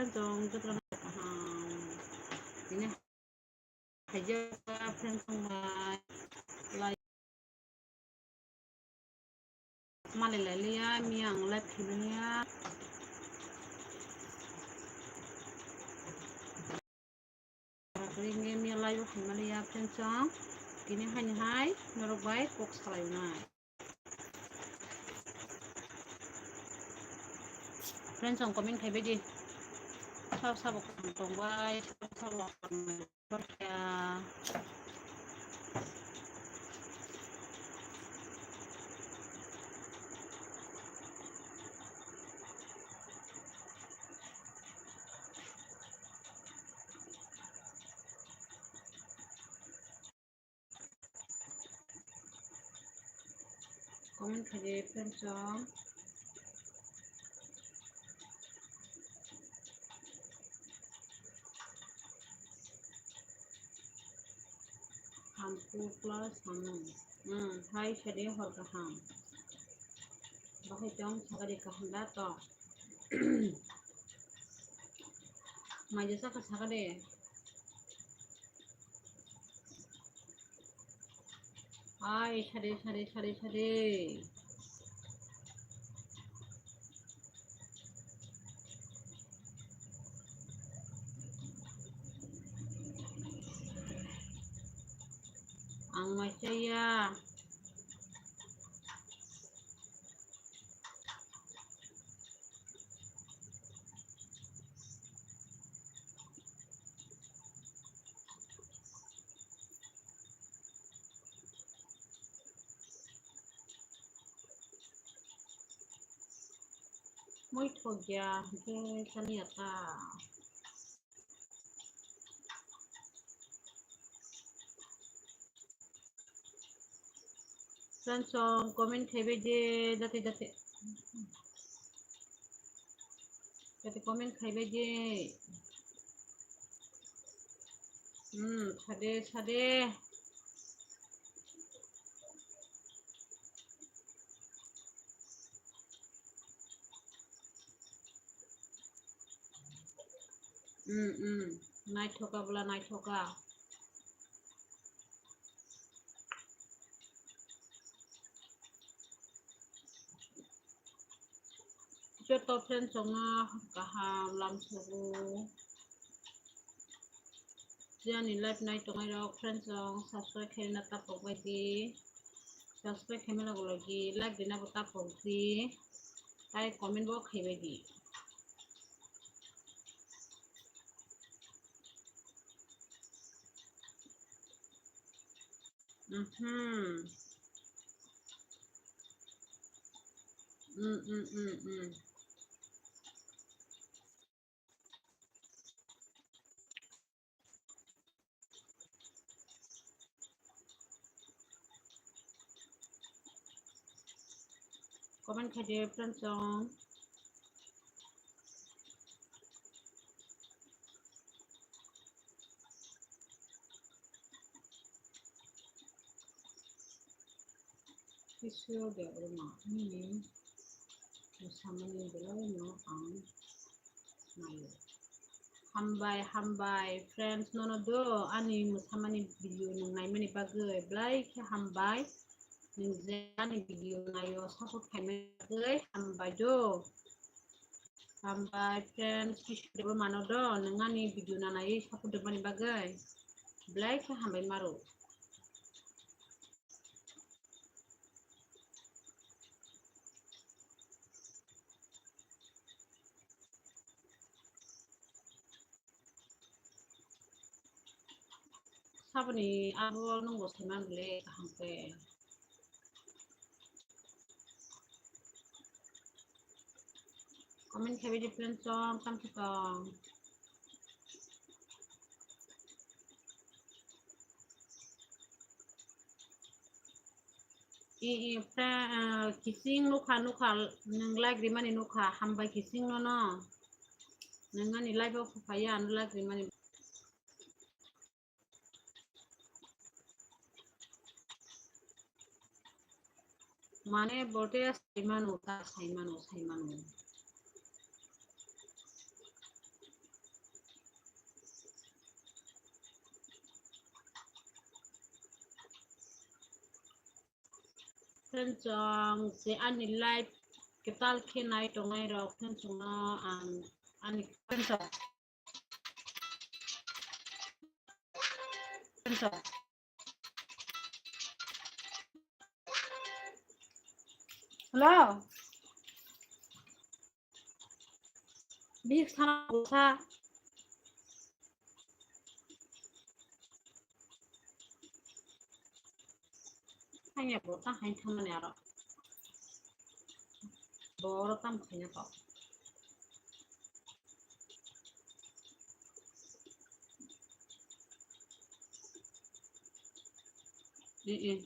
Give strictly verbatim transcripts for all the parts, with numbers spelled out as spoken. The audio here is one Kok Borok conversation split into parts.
friends rok jotono kaham. Tini haijak friends rok bai like malai lai liya, miya ang live khaimani ya. Ringye miya live o khaimani ya friends rok. Tini haini hai norok bai kok salai nai. Friends rok comment khaibai di. Sabo sabo kaham tongbai, sabo sabo kaham tongbai. Comment khaidi friends rok. Hamku plus hamung. Hmm, hai sadi hor kaham. Bahai tong sakadi kaham da to. Maija saka sakadi. Ai, sade, sade, sade, sade. Ang mai chaya. Moi thok ya, hwnkhe chaliya ta. Friends rok comment khaibai di, jate jate. Jate comment khaibai di. Hmm, sade, sade. Hmm, hmm. Naithoka bwla, naithoka. Joto friends rokno kaham lamsogo. Jani live nai tongnai rok friends rok subscribe khaina tapok bai di. Subscribe khaima logi logi like rina bo tapok di. Tai comment bo khaibai di. Mhm. Mm, mm, mm, mm. Comment khaidi friends rok. Kisu de ruma nini musamani belai no ang naio. Hambai, hambai, friends, nono do ani musamani video nwng naimani bagwi belai khe hambai. Nwng je ani video naio, support khaimani bagwi hambai do. Hambai, friends, kisu de ruma no do nwng ani video nanaiwi support rwmani bagwi belai khe hambai maro. Saboni abo nungbo saiman le kaham khe. Comment khe bidi friends song, tamo khe tong. I, i, friend, ah, kising nukha, nukha, nwng like rimani nukha, hambai kising nono. Nwng ani live o phaiya, ano like rimani. Mane bote saimano, ta saimano, saimano. Friends, um, je ani live kwtal khe nai tongnai rok, friends, no ang ani friends, friends. Hello. Bihik sana busa. Hanya bo ta hain thamani aro. Boro tam khaina to. Mm-mm.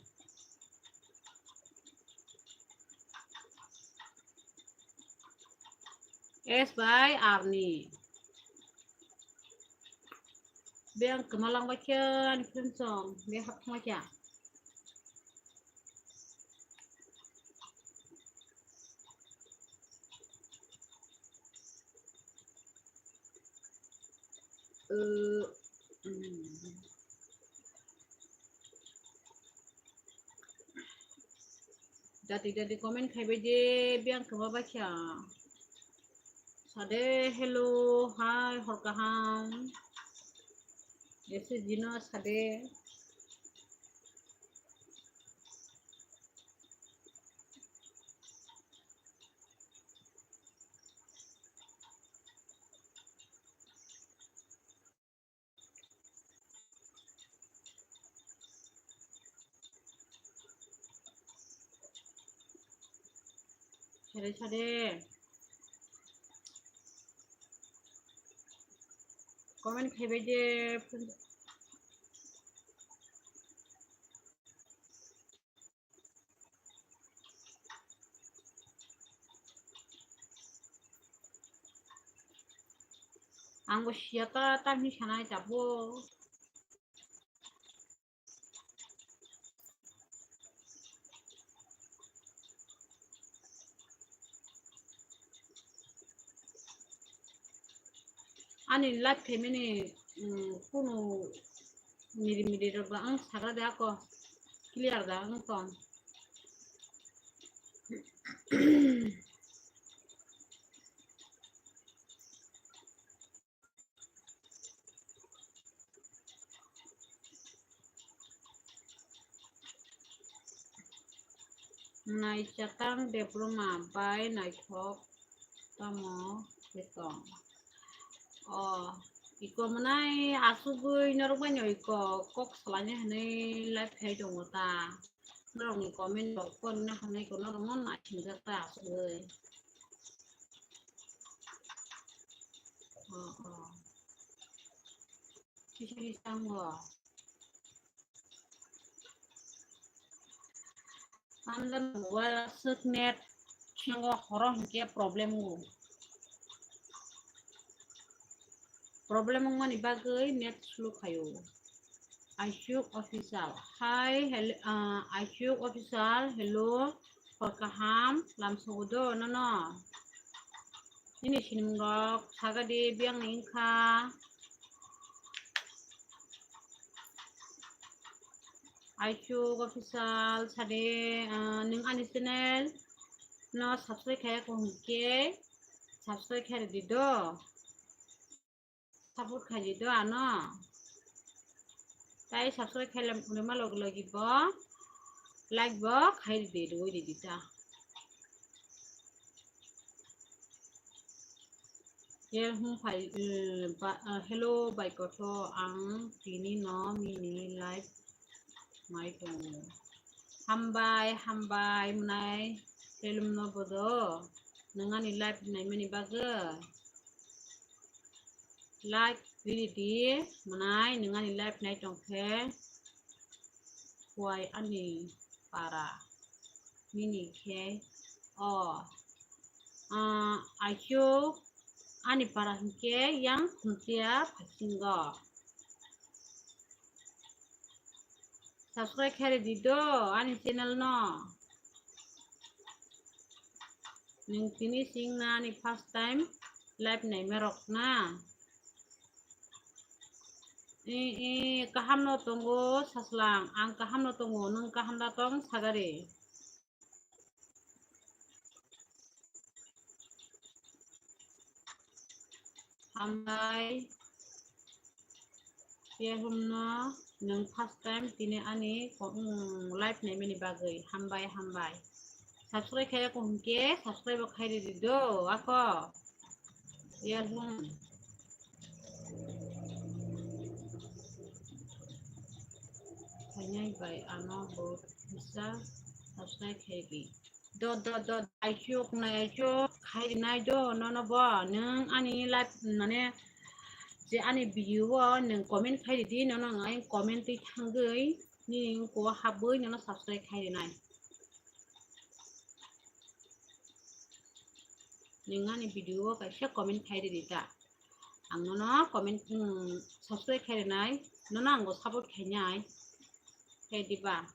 S by Arni. Beng kemalang baikhe ani friend song, be hap thang baikhe. Uh, mm. Dati dati comment khaibai de, biyang kaba bakya. Sade, hello, hi, hor kaham. Ese jino sade. Sade, sade. Comment khaibai de. Ang bo siya ta, ta hinwi sanai tabuk. Ani live khaimani, mm, kunu miri miri rok ba ang sagra de ako clear da ang tong. Naichatang diploma bai naithok tamo khe tong. O, iko mwnai asugwi norok bai no iko kok salaina hinwi live khai tongo ta. Norokni comment rok phone na hwnwi ko norok mon naisingkha ta asugwi. O, o. Kisa kisa wngo. Ang mobile aswk net thango horo hinkhe problem wngo. Problem wngmani bagwi net slow khaio. Aishuk Official. Hi, hello, ah, Aishuk Official, hello. Hor kaham, lamsogo do nono. Nini sinimung rok sagadi biyang ni wngkha. Aishuk Official sade, ah, nwng ani channel no subscribe khaya ko hinkhe subscribe khairidi do. Support khaidi do ano. Tai subscribe khailem rwma logi logi bo like bo khairidi rwui ridi ta. Ye hum phai, eh, ba, eh, hello bai kotho ang tini no mini live mai tongo. Hambai, hambai mwnai telum no bodo nwng ani live naimani bagwi. Like ridi mwnai nwng ani live nai tongkhe. Kuai ani para nini khe o, ah, aisuk ani para hinkhe yang khumtiya phasingo. Subscribe khairidi do ani channel no. Nwng tini sing na ani first time live naima rok na. E, e, kaham no tongo saslang, ang kaham no tongo, nwng kaham da tong sagari. Hambai. Yehumno nwng first time tini ani ko-, mm, live naimani bagwi hambai, hambai. Subscribe khaiyako hwnkhe subscribe bo khai ridi do ako. Yehum. Khainai bai ano bo kisa subscribe khai di. Do, do, do, aichuk, nai aichuk, khai rinai do, nono bo, nwng ani live, mane, je ani video o nwng comment khai ridi, nono ang comment twi thangwi, nini ko habwi nono subscribe khai rinai. Nwng ani video o kaisa comment khai ridi ta. Ang nono comment, mm, subscribe khai rinai, nono ang bo support khainai. Khai diba?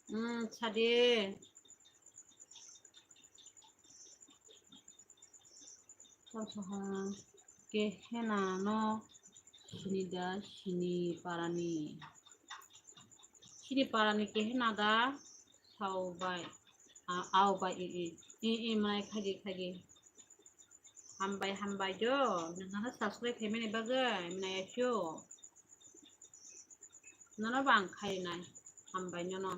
Hmm, sadi. Tamo saha kehena no sini da sini parani. Sini parani kehena da sao bai. A, ao bai i, i, i, i, mai khaji, khaji. Hambai, hambai jo. Nang ano subscribe khaimani bagwi, mwnai achu. Nono bo ang khai nai. Hambai nono.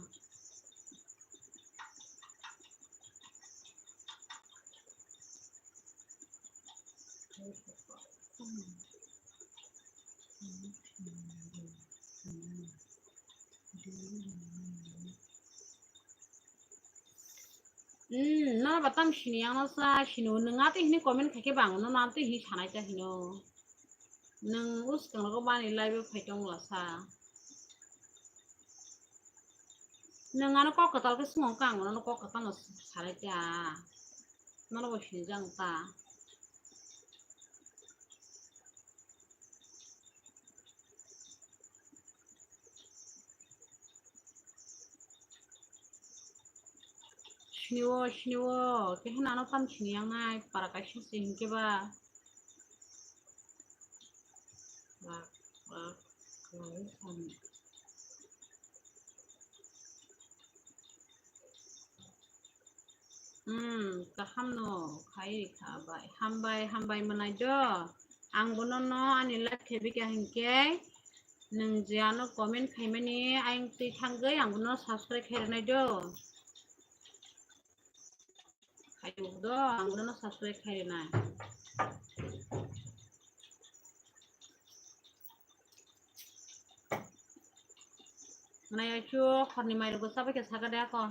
Hmm, no ba tam sini yang no sa sino nung ati hini comment khaike bang no na ati hini sanai ta hino. Nung us kang ko bani live phai tong la sa. Nung ano kok katal ke sungong kang no kok katal no sanai ta. No bo sini jang ta. Siniwo, siniwo, kehena ano tam sini yang nai, para kaisa se hinkhe ba. Ba, ba, ba, ba. Hmm, kaham no khai kha bai. Hambai, hambai mwnai do. Ang bono no ani live khebi kha hinkhe nwng je ano comment khaimani ayang twi thangwi ang bono subscribe khai rwnai do. Khai do, ang bono no subscribe khai rwnai. Mwnai achu khorni mairugo chabai khe saka de ako.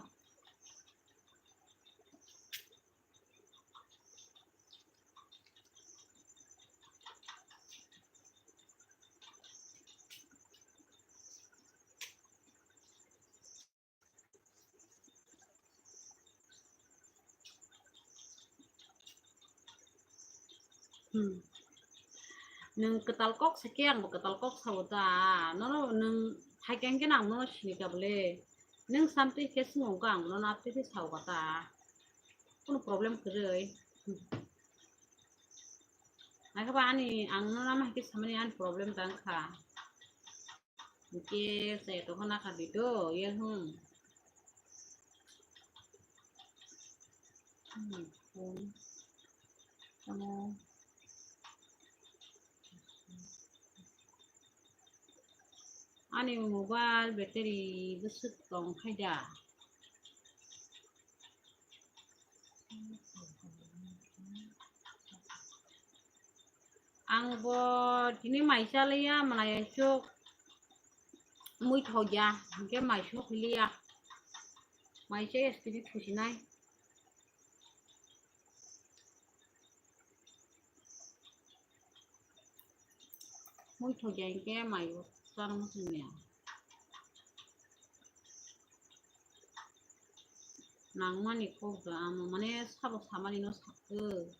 Hmm. Nwng kwtal kok sakhe ang bo kwtal kok sao ta. Nono nwng phaikhe ang khe ang nono sini ka bole. Nwng samtwi khe swngo wngkha ang nono aptwi khe sao ka ta. Kunu problem kwrwi. Hmm. Naikhe ba ani ang nono ama hai khe samani ani problem ta wngkha. Hingke se tongkha nakha di do, ye hwn. Hmm, phone. Ano. Ani mobile battery bwswk tong khai da. Ang bo tini mai cha liya, mwnai aswk mui thok ya, hingke mai suk liya. Mai cha ya tini thusinai. Mui thok ya hingke mai bo chana muchung ya. Nangmani kok da amo, mane sabo samani no sakhe.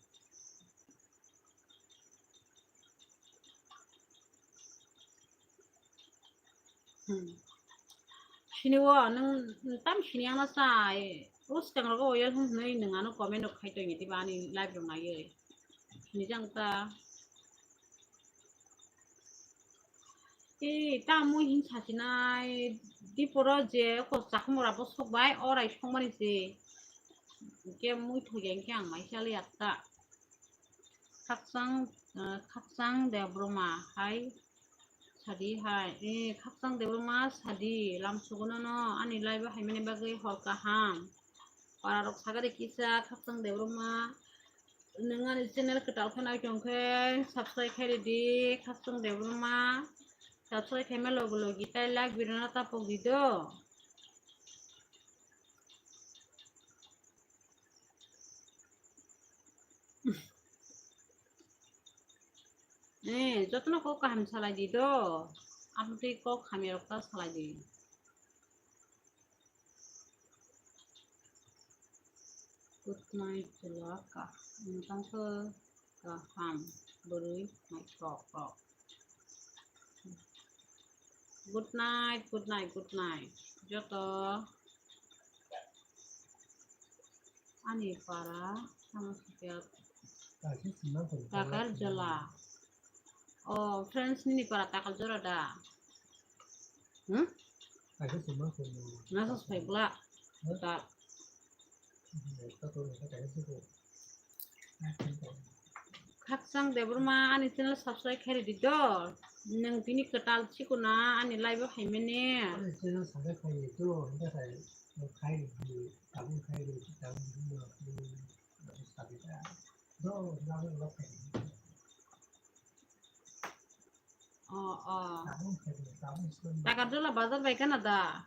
Hmm. Sini o, nwng tam sini ang na sa, eh, o swkang rogo o ya hwn hwnwi nwng ano comment rok khai tongni diba ani live rok naiwi. Sini jang ta. Ee, ta mui hin sasinai, diporo je ko chakhumora bosok bai orai songmani se. Hingke mui thok ya hingke ang mai cha liya ta. Khakchang, eh, Khakchang Debbarma hai sadi hai. Eh, Khakchang Debbarma sadi lamsugo nono ani live o haimani bagwi hor kaham. Pararok sagari kisa Khakchang Debbarma. Nwng ani channel kwtal khe nai tong khe subscribe khai ridi Khakchang Debbarma. Subscribe khaima logi logi tai like birana tapok di do. Eh, jotono kok kaham salai di do. Amtwi kok hamya rok ta salai di. Good night, chwla ka. Nwng tang khe kaham bwrwi naithok rok. Good night, good night, good night. Joto ani para tamo sipya Takal Jola. Oh, friends nini para Takal Jola da. Hmm? Nasa sai bla. Da. Khakchang Debbarma ani channel subscribe khairi di do. Nwng tini kwtal chikuna ani live o haimani. Ani channel subscribe khairi do, hingke sai khairi di, tabuk khairi di, tabuk di, tabuk di, tabuk di, tabuk di. Oh, oh. Takal Jola bazar bai kana da?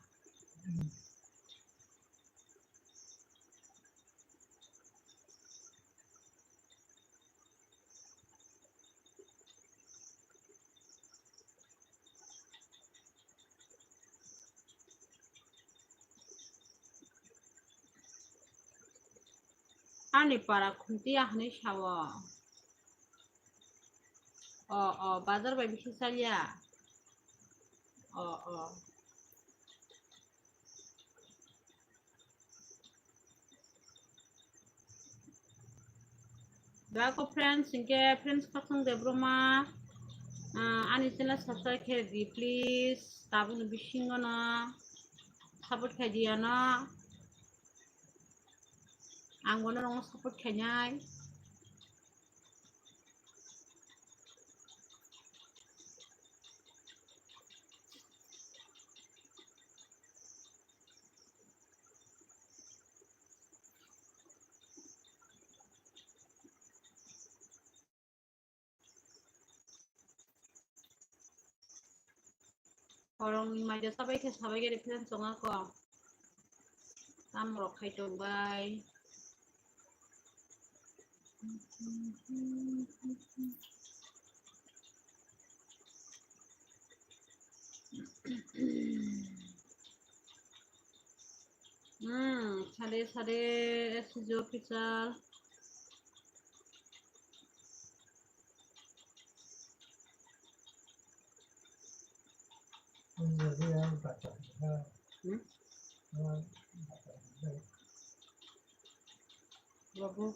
Ani para khunti ahani sao. O, o, bazar bai bisi salya. O, o. Dako friends, hingke friends Khakchang Debbarma, ah, ani channel subscribe khe di please. Tabukni bisingo no support khe di ano. Ang bono nongo support khainai. Khoroknwi maida sabai khe sabai khe reference tongo kho. Tamrok khai tongbai. Hmm, sade sade S C G officer. Hmm? Babu.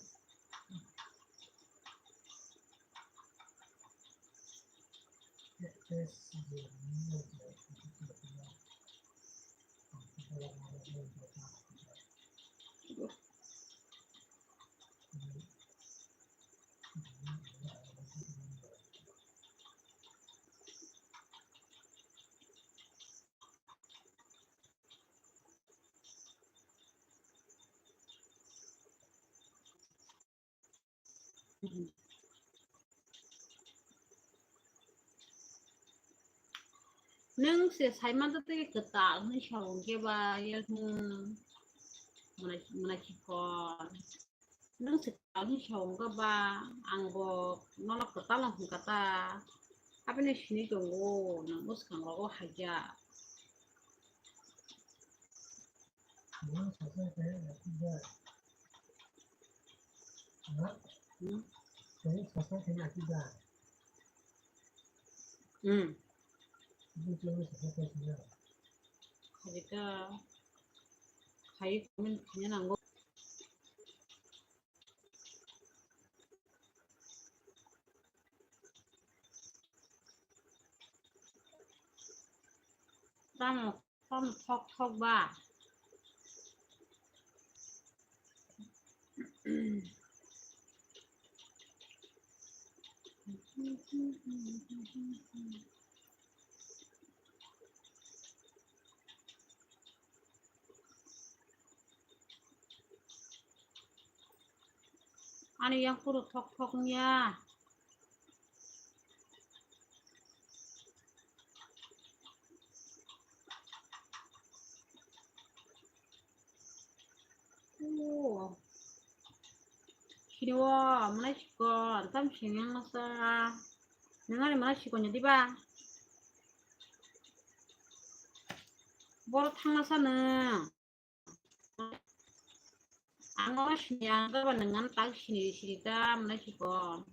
Nwng se sai manto tei kwtal hwnwi sa hwnkhe ba, ya, hmm, mwnai, mwnai chikon. Nwng se kwtal hwnwi sa hwnkhe ba, ang bo nono kwtal hwnkha ta. Aboni sini tongo, nwng bwskang rogo haikya. Hmm. Khajita khai comment khaina nango. Tamo, tamo thok thok ba. Ani yang puro thok thok niya. Oh. Sini wo, mana sikon, tam sini yang nasa. Nengani mana sikon jadi ba. Boro thang nasa neng. Ang oro sini ang ba nang ano tak sini sini ta mwnai siko.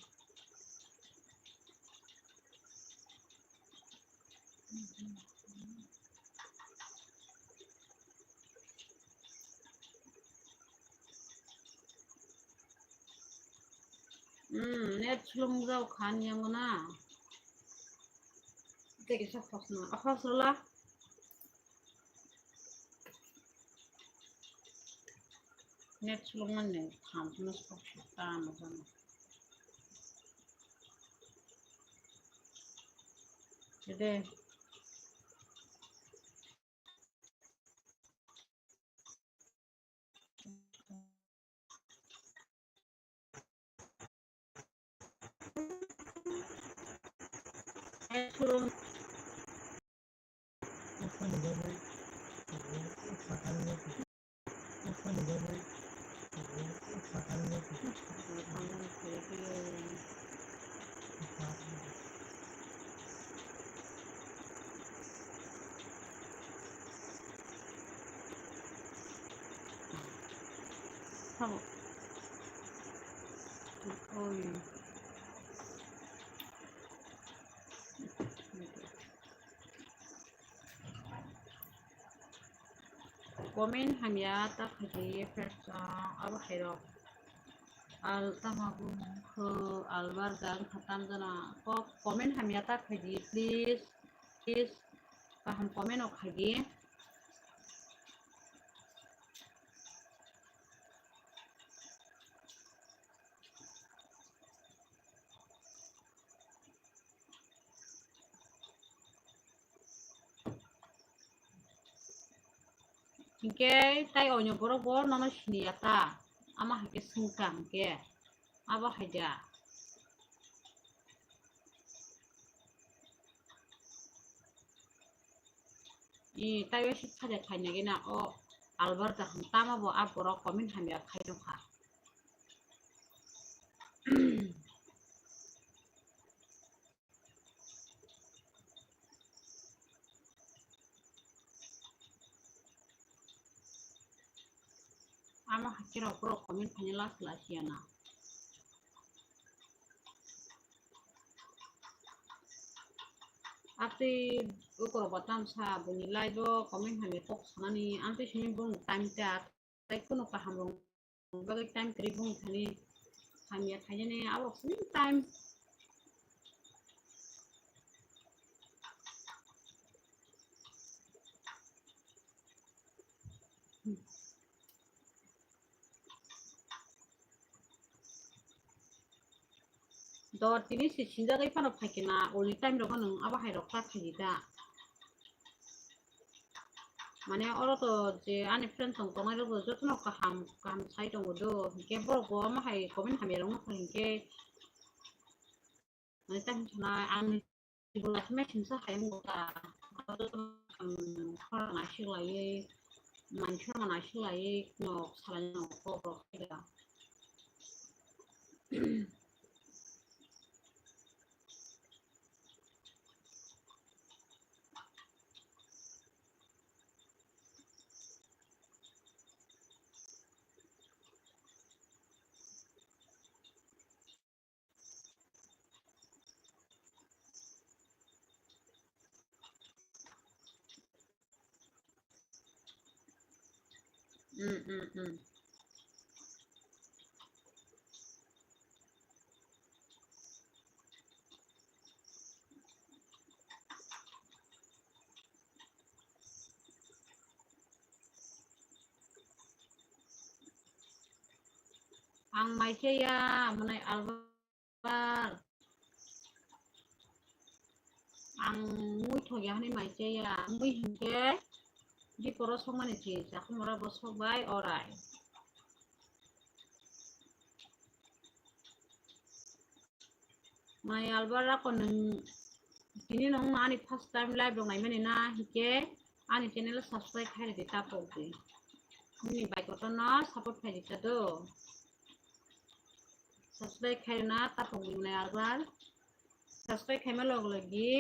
Hmm, net slung jao khan yang na. Tegi sa khosna, khosla. Net slung man ne, kham kham sok sok ta ma jana. Dede. Sabo. Oi. Comment hamya ta khaidi, friends, ah, abo hairok. Al tama bu mungkhu, al barja wngkha tamjana. Kok comment hamya ta khaidi, please, please. Kaham comment o khaidi. Hinkhe tai oino borok bo nono siniya ta, ama hai khe swngkha hinkhe abo hai da. I tai o sik khaja khaina gena o Alberta hwn tamo bo a borok comment hamya khai tongkha. Ama hakhe rok borok comment khaina last last ya na. Atwi ukorok bo tamsa bini live o comment hamya kok sanani amtwi simi bong time ta. Tai kheno kaham rok bagwi time kwrwi bung thani hamya khainani abo sini time. Dor tini se sinjagwi phano phaikhe na, uni time rogo nwng abo hai rok ta khaidi da. Mane oro to je ani friend tong tongnai rok jotono kaham kaham sai tongo do, hinkhe borok bo omo hai comment hamya rok wngkha hinkhe mane tamo sanai ang Ibu lachima singsa hai wngkha, ang khorang naisik laiwi, mankhorang naisik laiwi, nok salai nok kok rok khe da. Mm, mm, mm. Ang mai khe ya, mwnai albar. ang mui thok ya hwnwi mai chaya. Mui hinkhe biporo sokmani chi, chakhumora bo sok bai orai. Mai albar rako nwng tini nwng ani first time live rok naimani na hinkhe ani channel subscribe khairidi tapokdi. Nini bai kotorno support khaidi ta do. Subscribe khairina tapokdi mai albar. Subscribe khaima log logi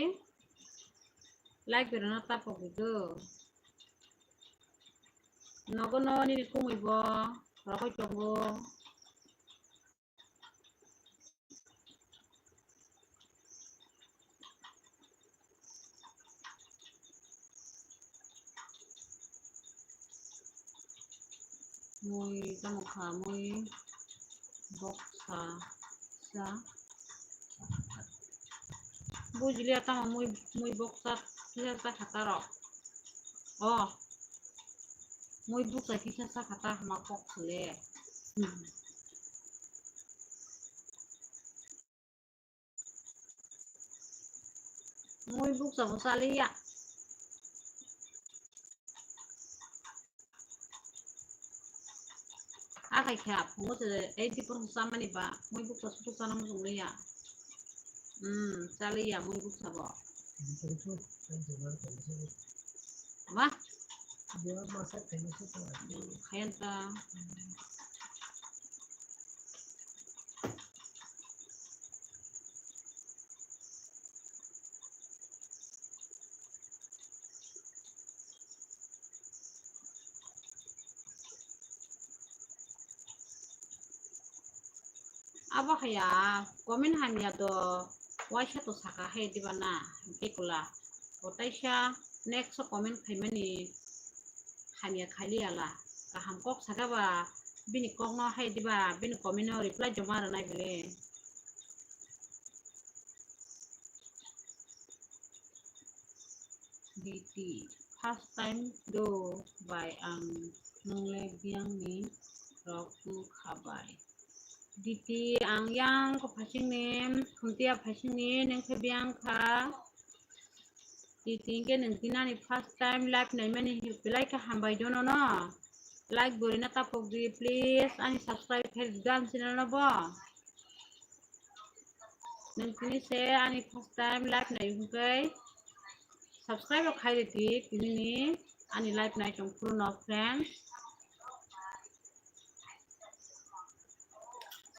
like berana tapokdi do. Nogo no nini kumui bo rokoi tongo. Mui tamo kha, mui boksa sa. Bujiliya tamo mui, mui boksa kisa sa kha taro. Oh. Mui buksa kisa sa kha ta hama kok sale. Mui buksa bo saliya. Akai kha phungo se eighty percent samani ba mui buksa suku sana mujung liya. Hmm, saliya mui buksa bo. Wah. Khayan ta. Abo haya comment hamya do waisa to saka hai diba na hingke kula. Bo taisa next o comment khaimani hamya khali ala. Kaham kok saka ba bini kok no hai diba bini comment no reply joma rwnai bile. Diti, first time do bai ang nungle biang ni rok tu khabai. Diti ang yang ko phasing ni, khumtia phasing ni neng khe biang kha. Diti ke neng tinani first time live nai mani belai khe hambai jono no. Like bori na tapok di please, ani subscribe khe di dan channel no bo. Nung tini se ani first time live nai hwnkhe subscribe rok khai ridi tini ni ani live nai tong phuru no friends.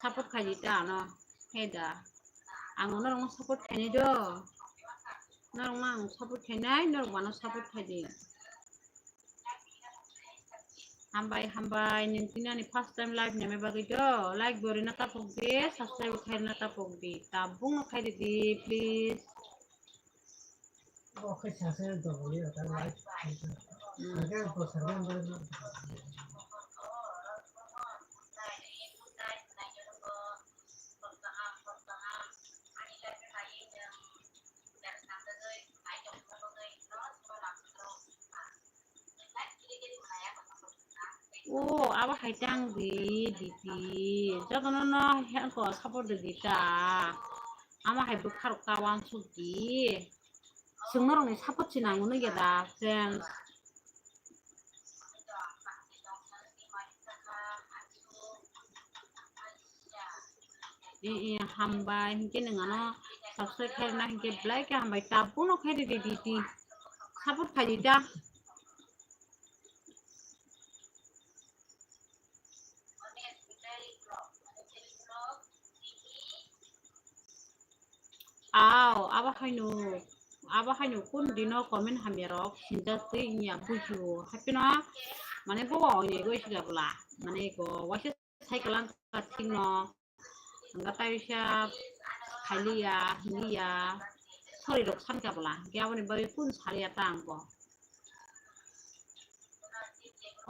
Support khai di ta ano. He da. Ang norok no support khai nai do. Norok no ang support khai nai, norok bo ano support khai di. Hambai, hambai, nini tini ani first time live neme bagwi do. Like bo rina tapok di, subscribe khai rina tapok di. Tabung no khai di, please. O, abo hai tang di, diti. Jotono no hengko support di ta. Ama hai bwkha rok ta wansuk di. Chwng norokni support se nango nw ya da, friends? Eh, eh, hambai, hinkhe nwng ano subscribe khairokna hinkhe belai khe hambai, tabukno khairidi, diti. Support khaidi da. Aw, abo haino, abo haino kun dino comment hamya rok sinjak twi wngya bujiwo. Haphino, mane, bo wngya goi siga bwla. Mane, ko waisa cycle ang ka thik no. Ang ka taisa khailiya, hinliya. Sorry rok sanka bwla. Hinkhe aboni bagwi kun saliya ta ang bo.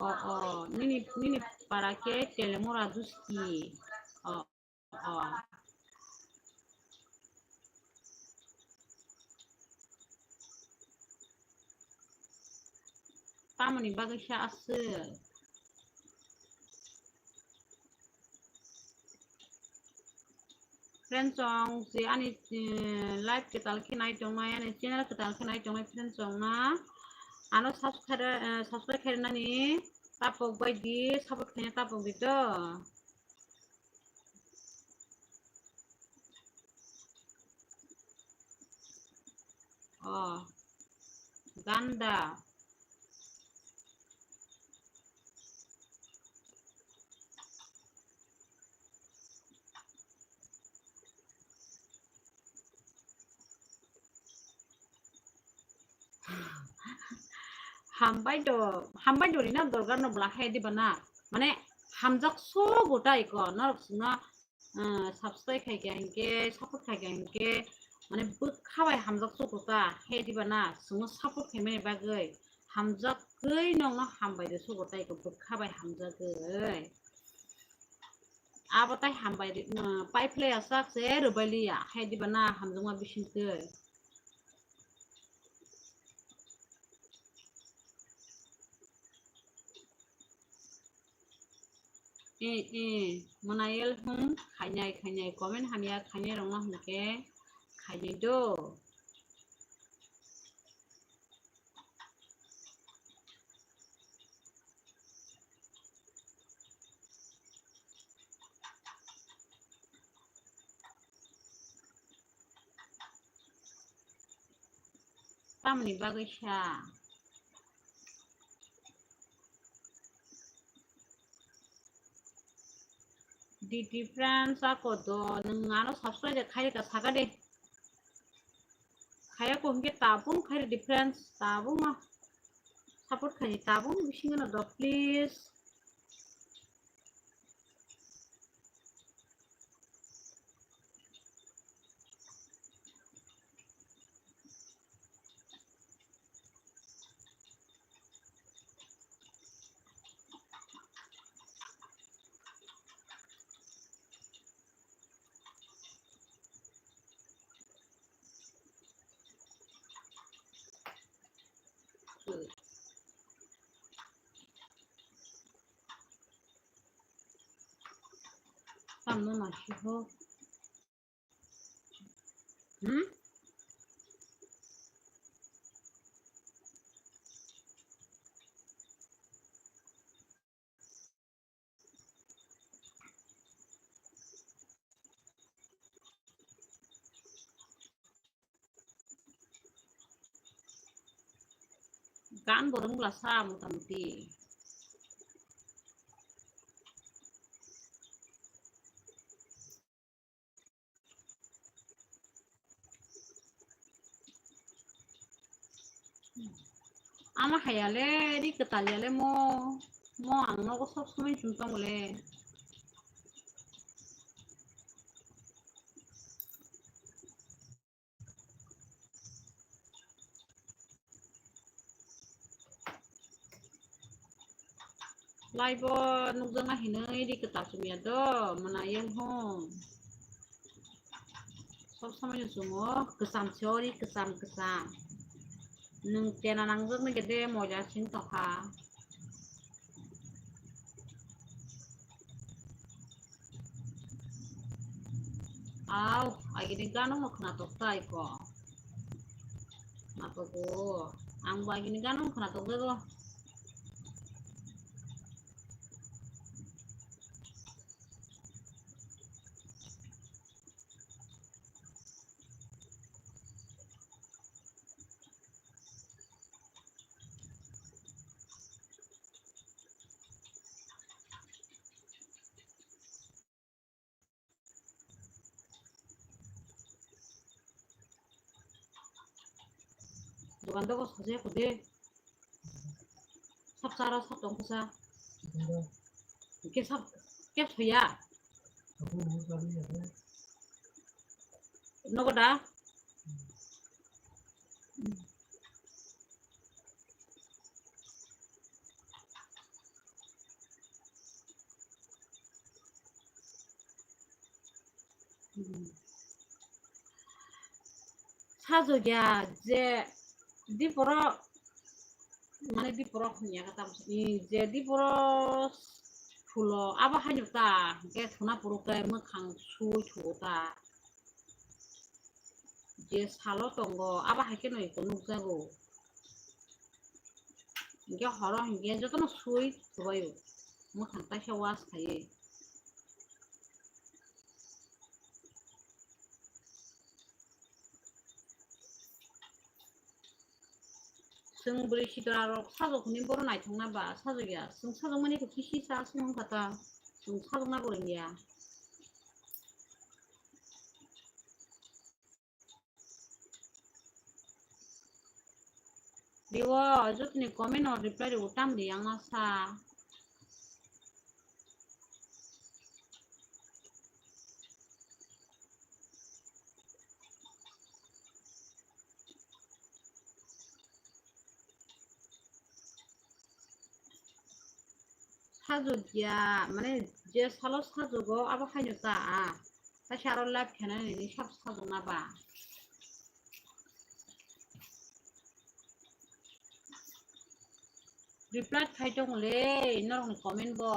O, o, nini, nini para khe Telemura Duski. O. O. Tamoni bagwi khe aswk? friend chong je ani, eh, live kwtal khe nai tongnai, ani channel kwtal khe nai tongnai friend chong na. Ano subscribe, eh, subscribe khe nani tapok bai di, support khe tapok di to. Oh, ganda. Hambai do, hambai do rina dorgar no bla hai diba na. Mane hamjak so gota iko norok sino, ah, subscribe khai kha hinkhe, support khai kha hinkhe, mane bwkha bai hamjak so gota hai diba na. Sino support khai mani bagwi hamjak gwi nokno hambai de so gota iko bwkha bai hamjak gwi. Abo tai hambai ri, ah, pai phlai asak se rwbai liya hai diba na hamjakma bising twi. Eh, eh, mwnai el hwn khainai, khainai comment hamya khainai rokno hwnkhe khainai do. Tamni bagwi sa? D D friends, ako do nwng ano subscribe de khai ka saka de. Khaya ko hwnkhe tabung khai di friends, tabung ma support khai di, tabung bisingo no do please. Tamno nasi ho. Hmm? Gan bo rwngla sa mota moti. Ama hayale, ri kwtal yale mo, mo ang nogo sob somoi chum tongo le. Live o nukjakna hinwi ri kwtal chumya do, mwnai yang hwn. Sob somoi no chumo, kwcham se ori kwcham kwcham. Nwng tena nangjak nai khe de moja sing tongkha. Au, agini gano mo khna tok tai ko. Khna tok o. Ang bo agini gano khna tok de bo. Dogan dogo saje kode. Sab sara sab tong kisa. Ke sab ke soya. Nogo da. Sajagya je diporo, mane diporo hwnya kata, je diporo phulo abo haino ta, hwnkhe thuna phuru khe mwkhang sui thuo ta. je salo tongo, abo hai kheno eko nukjago. Hinkhe horo hinkhe jotono sui thubaio. Mwkhang taisa wash khaiwi. Chwng bwrwi sitra rok sajok hwnwi bohrok naithok na ba sajok ya. Chwng sajok mani khe kisi cha swng wngkha ta. Chwng sajok na bo wngya. Riwo, jotoni comment no reply riwo, tam di yang no sa. Sajokya, mane je salo sajogo abo haino ta a. Taisa aro live khenani ni sab sajokna ba. Reply khai tong le norokni comment bo.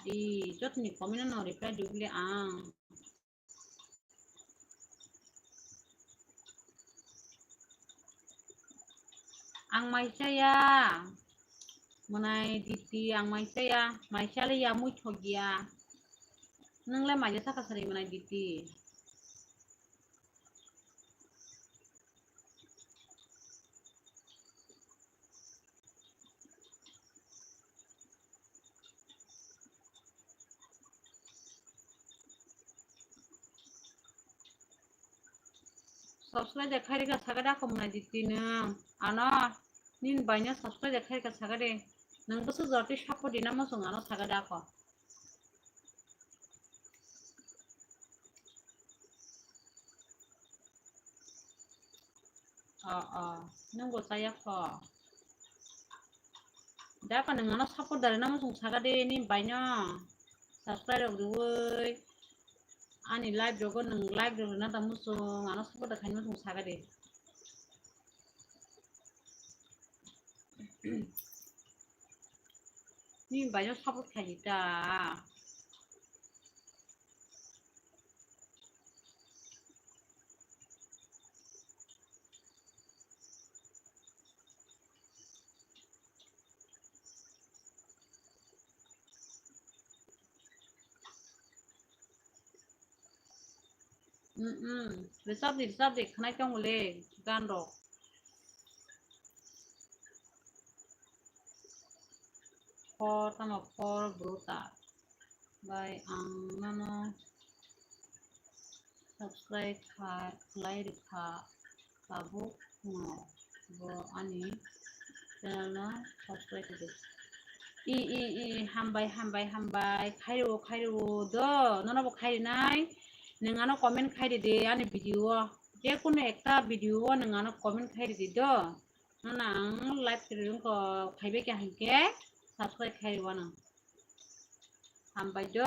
I jotoni comment no reply duk le ang. Ang mai chaya. Mwnai Diti, ang mai chaya. Mai chale ya mui thok ya. Nwngle mai ja saka sari mwnai Diti. Subscribe de khairika saga da khumna Diti nwng. Ano nini baino subscribe de khairika saga de. Nwng bwswk jorti support dina muchung ano saga da kho. O, o, nwng bo chaya kho. Da kho nwng ano support da rina muchung saga de ni baino. Subscribe rok riwi. Ani live rogo nwng like rok rina ta muchung ano support da khaina muchung saga de. Ni baino support khaidi ta. Mm, mm. Risabdi, risabdi, khnai tong le, gan rok. Khor tamo khor bro ta. Bai ang nano subscribe kha, khlai rikha. Tabuk no bo ani channel no subscribe di. I, i, i, hambai, hambai, hambai. Khairo, khairo do. Nono bo khairi nai. Nwng ano comment khairi di ani video o. Je kono ekta video o nwng ano comment khairi di do. Nono ang live stream ko khaibai kha hinkhe subscribe khairi wano. Hambai do,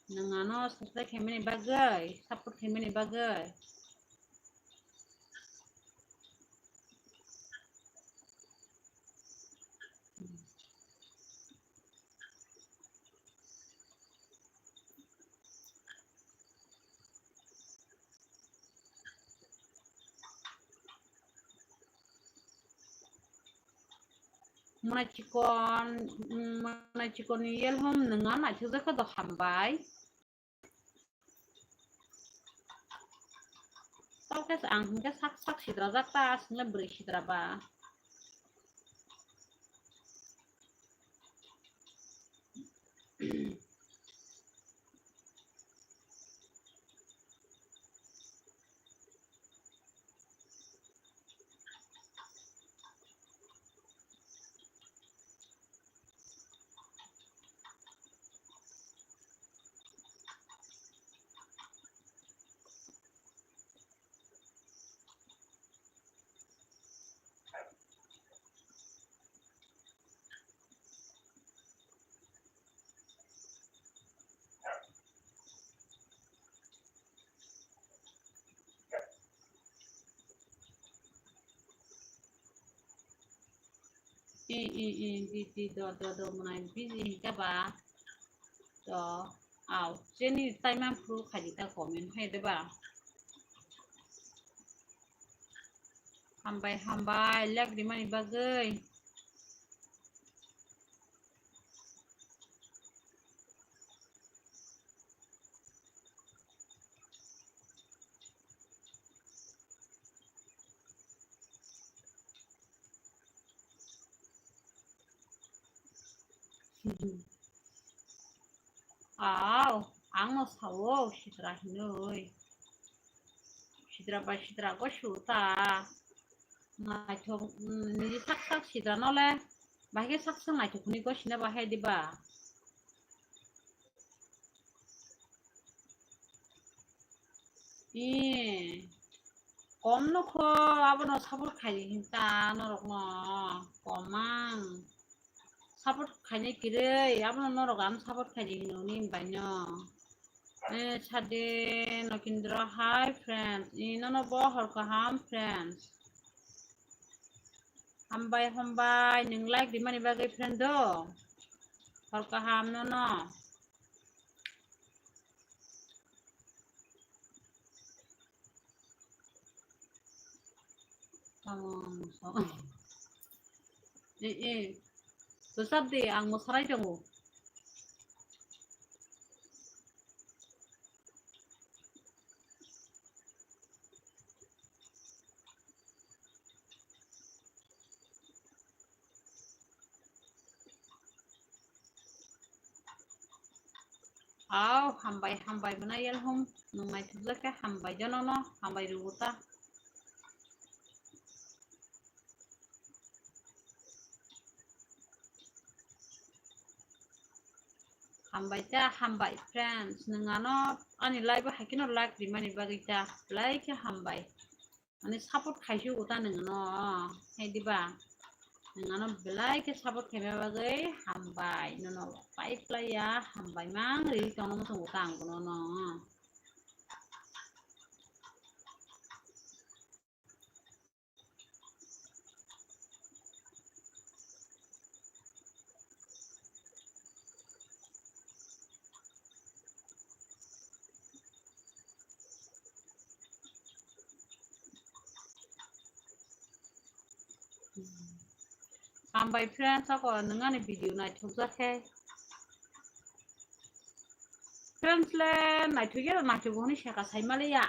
nwng ano subscribe khaimani bagwi, support khaimani bagwi. Mwnai chikon, mm, mwnai chikon ni yelhom nwnga naithok jakha do hambai. Tokhe ang hwnkhe sak sak sidra jak ta, aswknai bwrwi sidra ba. I, i, i, di, di, do, do, do, mwnai busy hinkhe ba. To, au, chini taima phuru khaidi ta comment hai de ba. Hambai, hambai, like rimani bagwi. Aw, ang no sao, sitra hinoi. Sitra bai sitra go su ta. Naithok, mm, niji sak sak sitra no le. Bahai khe sak sak naithok hwnwi go sina bahai diba. Ee, kom no kho, abono support khai di hinta norok no, kom ang. Support khainai kwrwi, abono norok ano support khai di hino ni bai no. Eh, Sade Nokindra, hi friends. Ee, nono bo hor kaham friends. Hambai, hambai, nwng like rimani bagwi friend do. Hor kaham nono. Tamo, tamo. Eh, eh. Bwsap di, ang mwsarai tongo. Aw, hambai, hambai, mwnai yel hum, nwng naithokjak khe hambai jono no, hambai rwgo ta. Hambai ta, hambai friends, nwng ano ani live o hai kheno like rimani bagwi ta, belai khe hambai. Ani support khaisi uta nwng no, hai diba? Nwng ano belai khe support khaima bagwi hambai, nono pai phlai ya, hambai mang ri tongno muchung uta ang bono no. Hambai friends, ako nwng ani video naithokjak khe. Friends le naithok ya, naithok hwnwi saka sai maliya.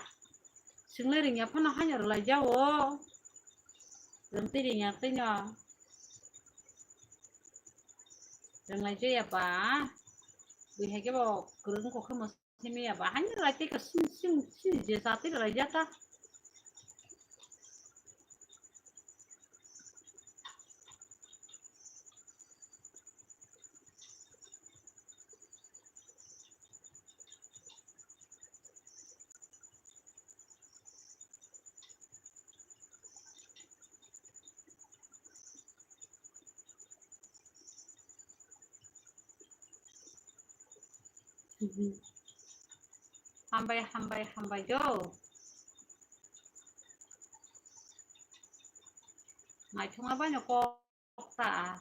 Swng le ringya phano haino rwlai jao. Rwng twi ringya twi no. Rwnglai jaya ba. Bui hai khe bo kwrwng kok khe mo simi ya ba. Haino rwlai twi ka sing sing sing je sa twi rwlai jata. Hambai, hambai, hambai do. Naithokma bai no kok ta.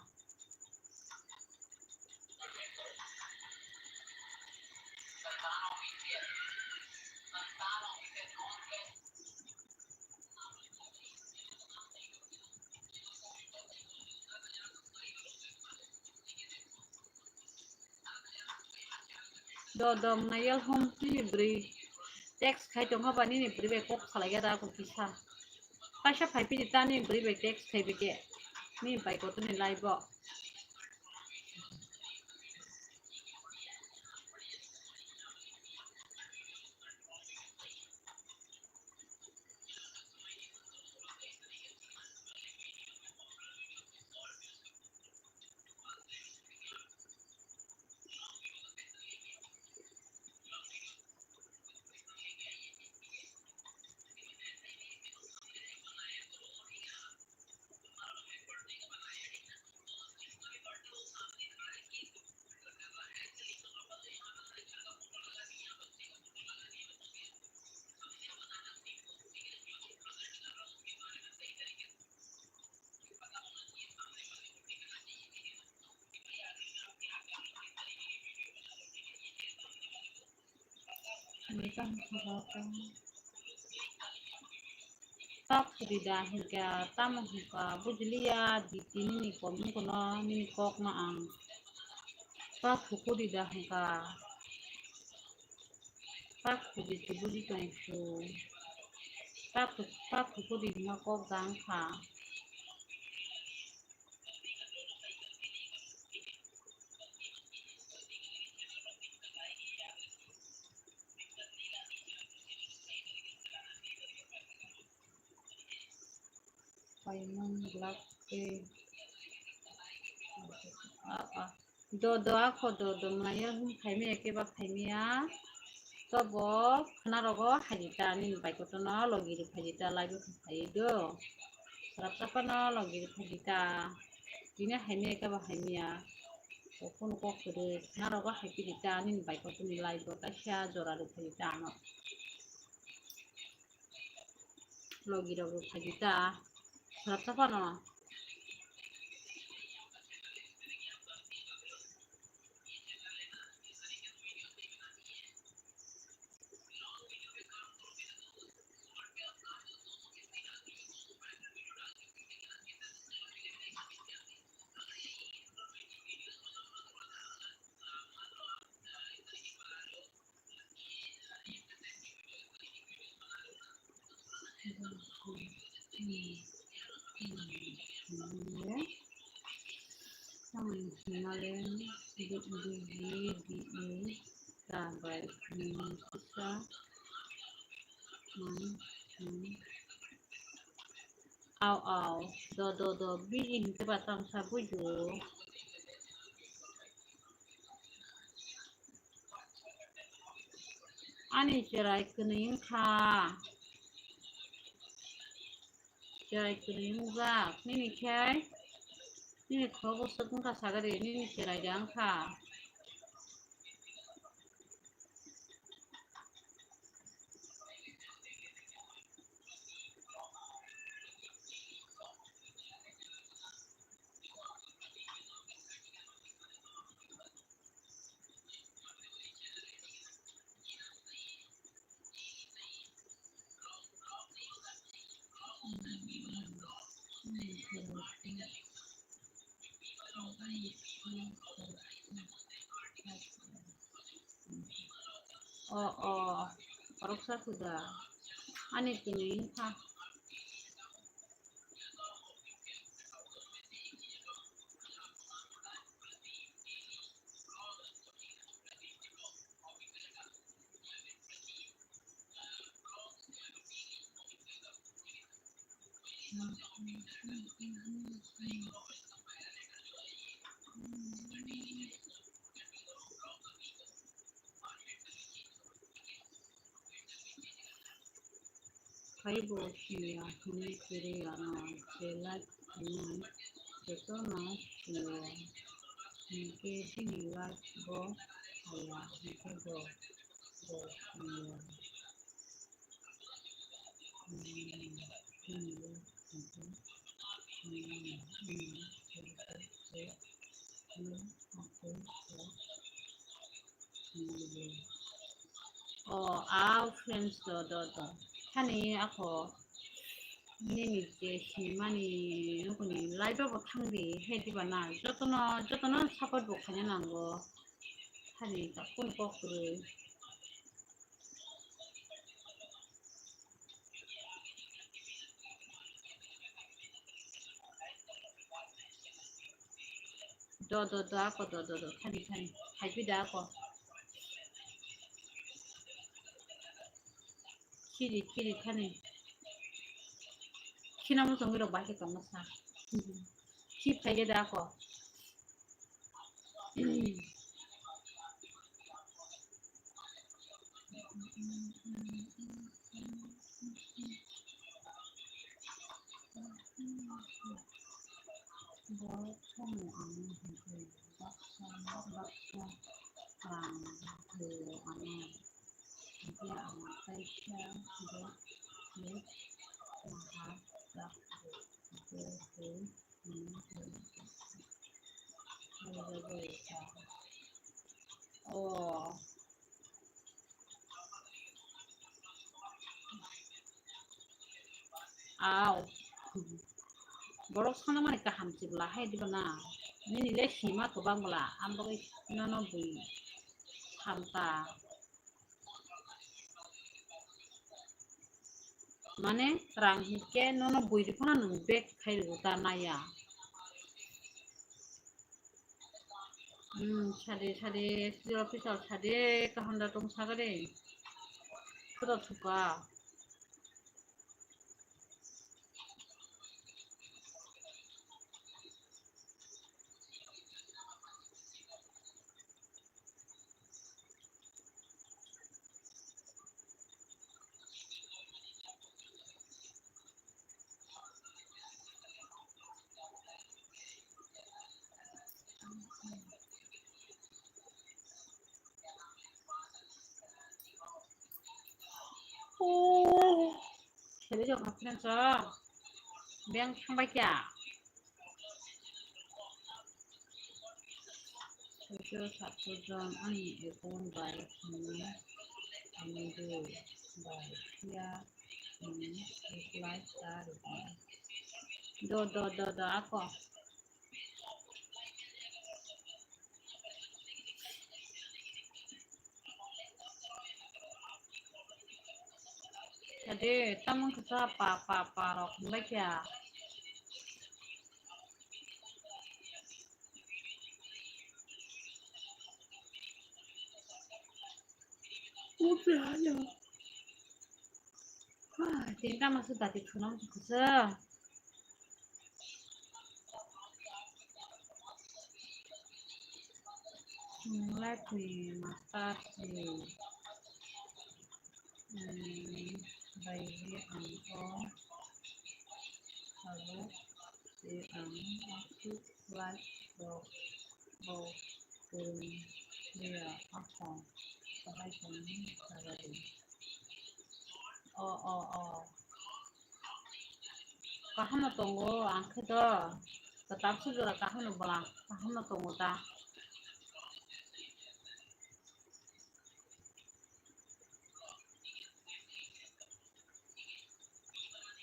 Do dong na yel hum nini bwrwi text khai tongkha ba nini bwrwi bai kok salai ya da kok kisa. Kaisa phai phini ta nini bwrwi bai text khai bike nini bai kotor ni live o. Pak khudi da hinkha, tamo hinkha, bujiliya, diti nini kom wngkha no, nini kok no ang. Pak khudi da hinkha. Pak khudi tu buji tong su. Pak, pak khudi no kok da wngkha. Paimang glak tei. Ah, ah. Do, do, ako do, do, maya hum khaimaya keba khaimaya. Tobo khwnarogo haidi ta, nini bai kotorno logi rw phaidi ta, live o phai do. Sarap sapa no logi rw phaidi ta. Tini haimaya keba haimaya. Kok phano kok kwrwi khwnarogo hai phaidi ta, nini bai kotorni live o kaisa jora rw phaidi ta ano. Logi rok rw phaidi ta. Sarap sapa no. Au, au, do, do, do, bini hinkhe ba tamo sa bujo. Ani cherai kwnwi wngkha. Cherai kwnwi wngjak. Nini khe, nini khorokbo swk wngkha sagari, nini cherai da wngkha. O, o, oroksa khuda. Ani tini wngkha. Haibo siniya hwnwi kwrwi ano, je like hwnwi jotono siniya, hinkhe bini like bo haya, hinkhe bo, bo siniya. O, a friends do, do, do. Thani ako nini je sinimani nukuni live bo thangdi, he diba na? Jotono, jotono support bo khaina nango. Thani ta kun kok kwrwi. Do, do, do, ako, do, do, do, thani, thani. Haipi da ako. Khiri, khiri, thani. Khina mo songwi rok bahai tongma sa. Khip thai da ako. O. Au. Borok sanamani kaham chibla hai diba na. Nini le sima kwbang bwla, ang bagwi nono bui samta. Mane rang hinkhe nono bui rwphano nwng bag khai rwgo ta naya. Hmm, sade, sade, sijil official sade, kaham da tong sagade. Koto thuka. Sele jok hapkhe so. Beng thangbai kya? Soicho satso jon ani account bai hwnwi hwnwi bai phiya hwnwi reply ta rwdi. Do, do, do, do, ako. Ade, tamang kisa pa, pa, pa rok hwnbai kya. Ute ayo. Wah, tinta masuk tadi tunang kisa. Let me master ni. Hmm, bai ang o. Abo se ang aku like rok bo kurung dia akhong. Bahai kami sagadi. O, o, o. Kaham no tongo, ang khe do. Kwtal sujura kaham no bwla, kaham no tongo ta.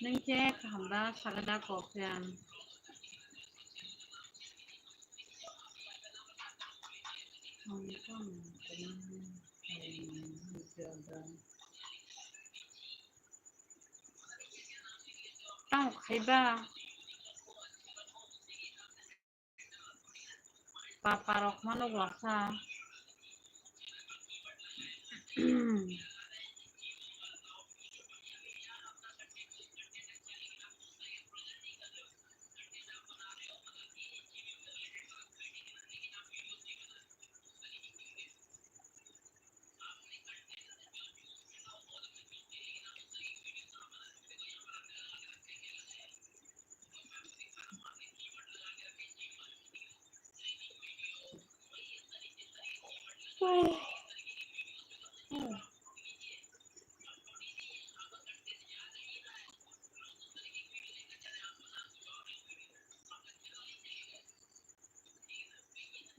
Nwng khe kaham da, saga da kok khe ang. Tamo khaiba. Papa rok mano glakha.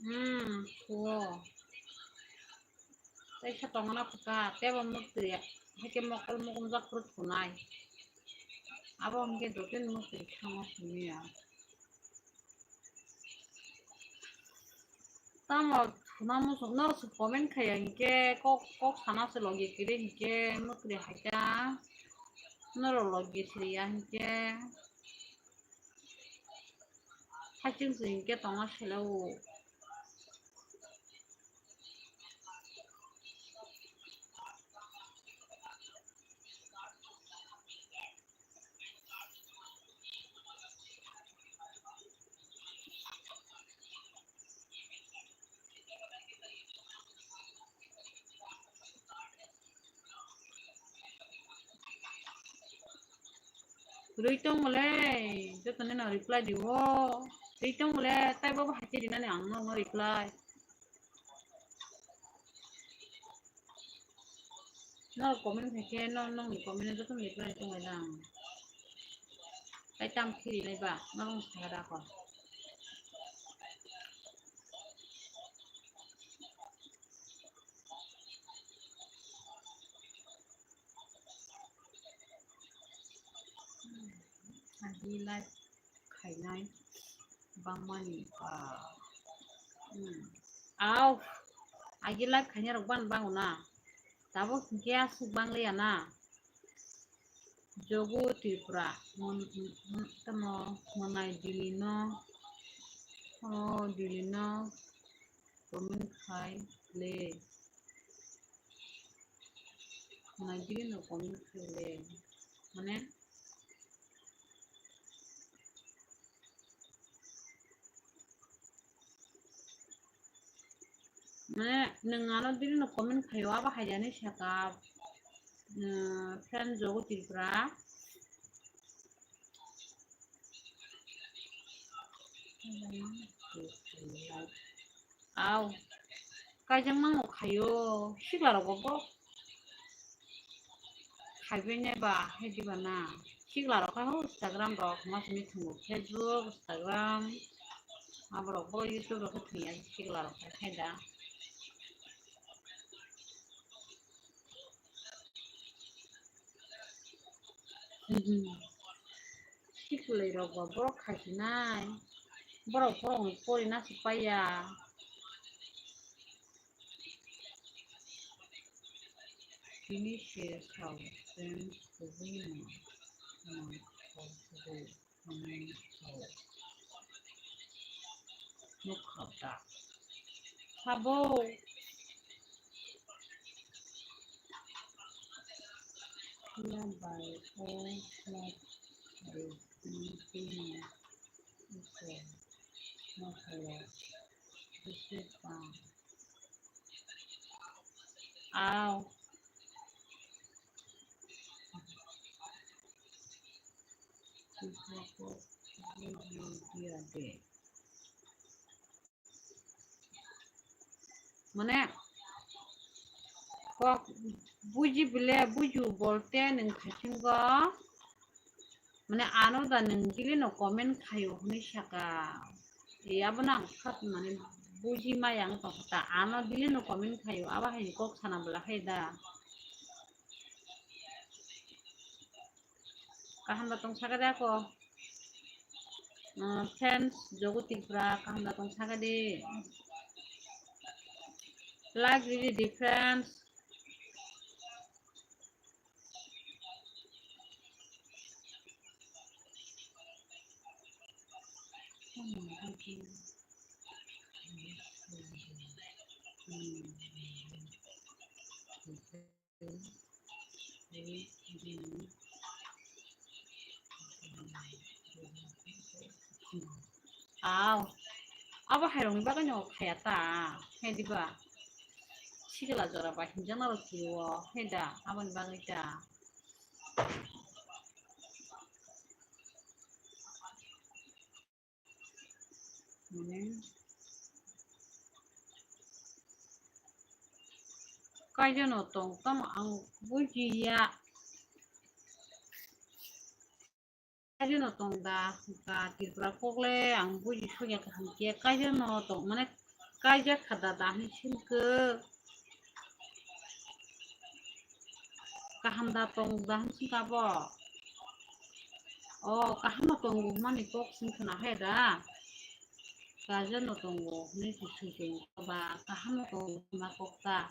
Hmm, kuo. Tei khe tongna phuka, tebo mwktwi, haikhe mokol mukumjak phuru thunai. Abo hwnkhe dotini mwktwi thango hwnwi ya. Tamo thuna muchung, norok se comment khaiya hinkhe kok, kok sana se logi kiri hinkhe mwktwi haikha. Norok logi siriya hinkhe. Haichwng chwng hinkhe tongna selo. Rwi tongmole, jotoni no reply diwo. Rwi tongmole, taibo bo haikhe rinani ang no reply. No comment haikhe, no, nongni comment joto reply tongmole ang. Tai tam khiri nai ba, norok sakha da kho. Agi live khainai bangmani, ah, hmm. Au, agi live khainai rok ban bango na. Tabuk hinkhe aswk bangliya na. Jogo Tripura, mon-, mon-, tamo monai Dili no, oh, Dili no comment khai le. Monai Dili no comment khai le. Mane, mane, nwng ano Dili no comment khaio, abo hai jani saka, mm, friend Jogo Tripura. Au, kaijak mango khaio, sikla rok bo. Khaibainai ba, hai diba na? Sikla rok kha ho Instagram rok, ma simi thwngo Facebook, Instagram. Abo rok bo YouTube rok khe thwngya sikla rok khai khai da. Siklai rok ba borok khaisinai. Borok borok ni pori na se paiya. Tini se sao friends kubui no, no, kubui, no, sao. Nukha da. Sabo. Kila bai o kla bai tini tini. Iko. Nukha da. Bisi pa. Au. Mane, kok buji bile, buju bolte nwng khaichingo. Mane, ano da nwng Dili no comment khaio hwnwi saka. E, abono ang khat, mane, buji maya wng tongkha ta. Ano Dili no comment khaio, abo hai kok sana bwla khai da. Kaham da tong saka de ako. Ah, friends, Jogo Tripura, kaham da tong saka de. Like ridi di, friends. Aw, abo hairokni bagwino khaya ta, he diba? Sikla jora ba hinjakna rw khe o, he da, aboni bagwi ta. Mane, kaijano tong tamo ang bujiya. Kaijano tong da, hwnkha Tripura kok le ang buji sukya kaham khe, kaijano tong, mane, kaijak kha da, da hwnwi singkhe. Kaham da tong da hwn singkha bo. O, kaham no tongo hwnmani kok sing khna hai da. Kaijano tongo hwnwi sing sing ba, kaham no tongo hwnma kok ta.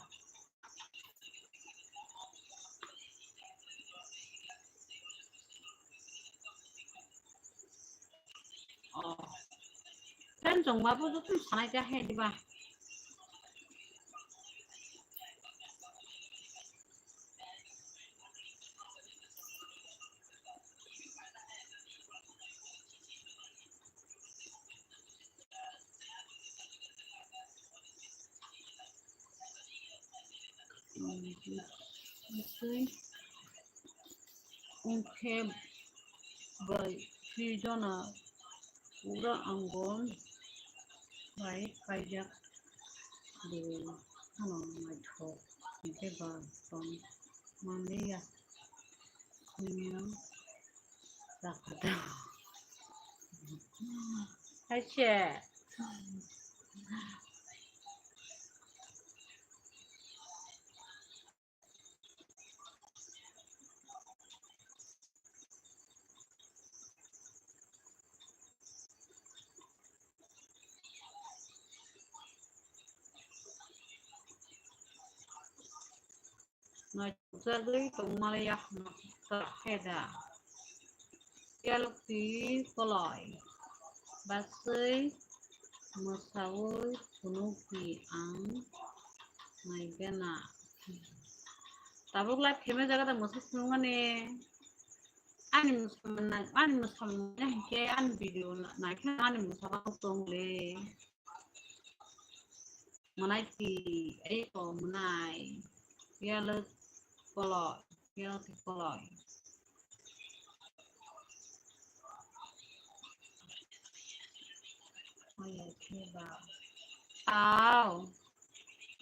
Oh. Friend chwngma bo joto sanai khe hai diba. Wngkhe bai twi jona pura ango bai kaijak, bwrwi phano naithok, hinkhe ba tong manliya. Hai se. Naijagwi tongmaliya hwnwi khe da. Yalokti koloi. Baswi mwsaui phunukdi ang naigana. Tabuk live khemai jaga da mwsa phunukmani. Ani mwsamung nai, ani mwsamung nai hinkhe ani video na-, naikhe ani mwsamung tongle. Mwnai ti, ei ko mwnai. Yalok koloi, yalok ti koloi. Oya khe ba. Aw.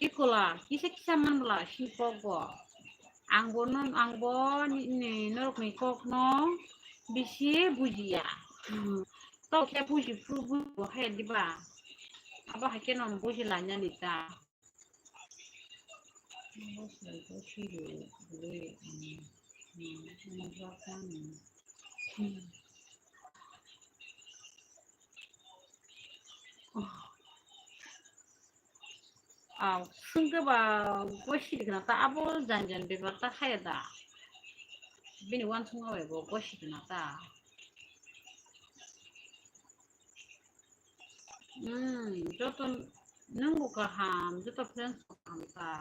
Ikola, kisa kisa man bwla si kok bo. Ang bo non, ang bo ni, ni norok ni kok no bisi bujiya. Hmm. To khe buji phuru buji bo hai diba. Abo hai khe no buji lainani ta. Aw, swngkhe ba gosi rikna ta abo jan jan bepar ta khaya da. Bini uansukma bai bo gosi rikna ta. Hmm, joto nwng bo kaham, joto friends bo kaham ta.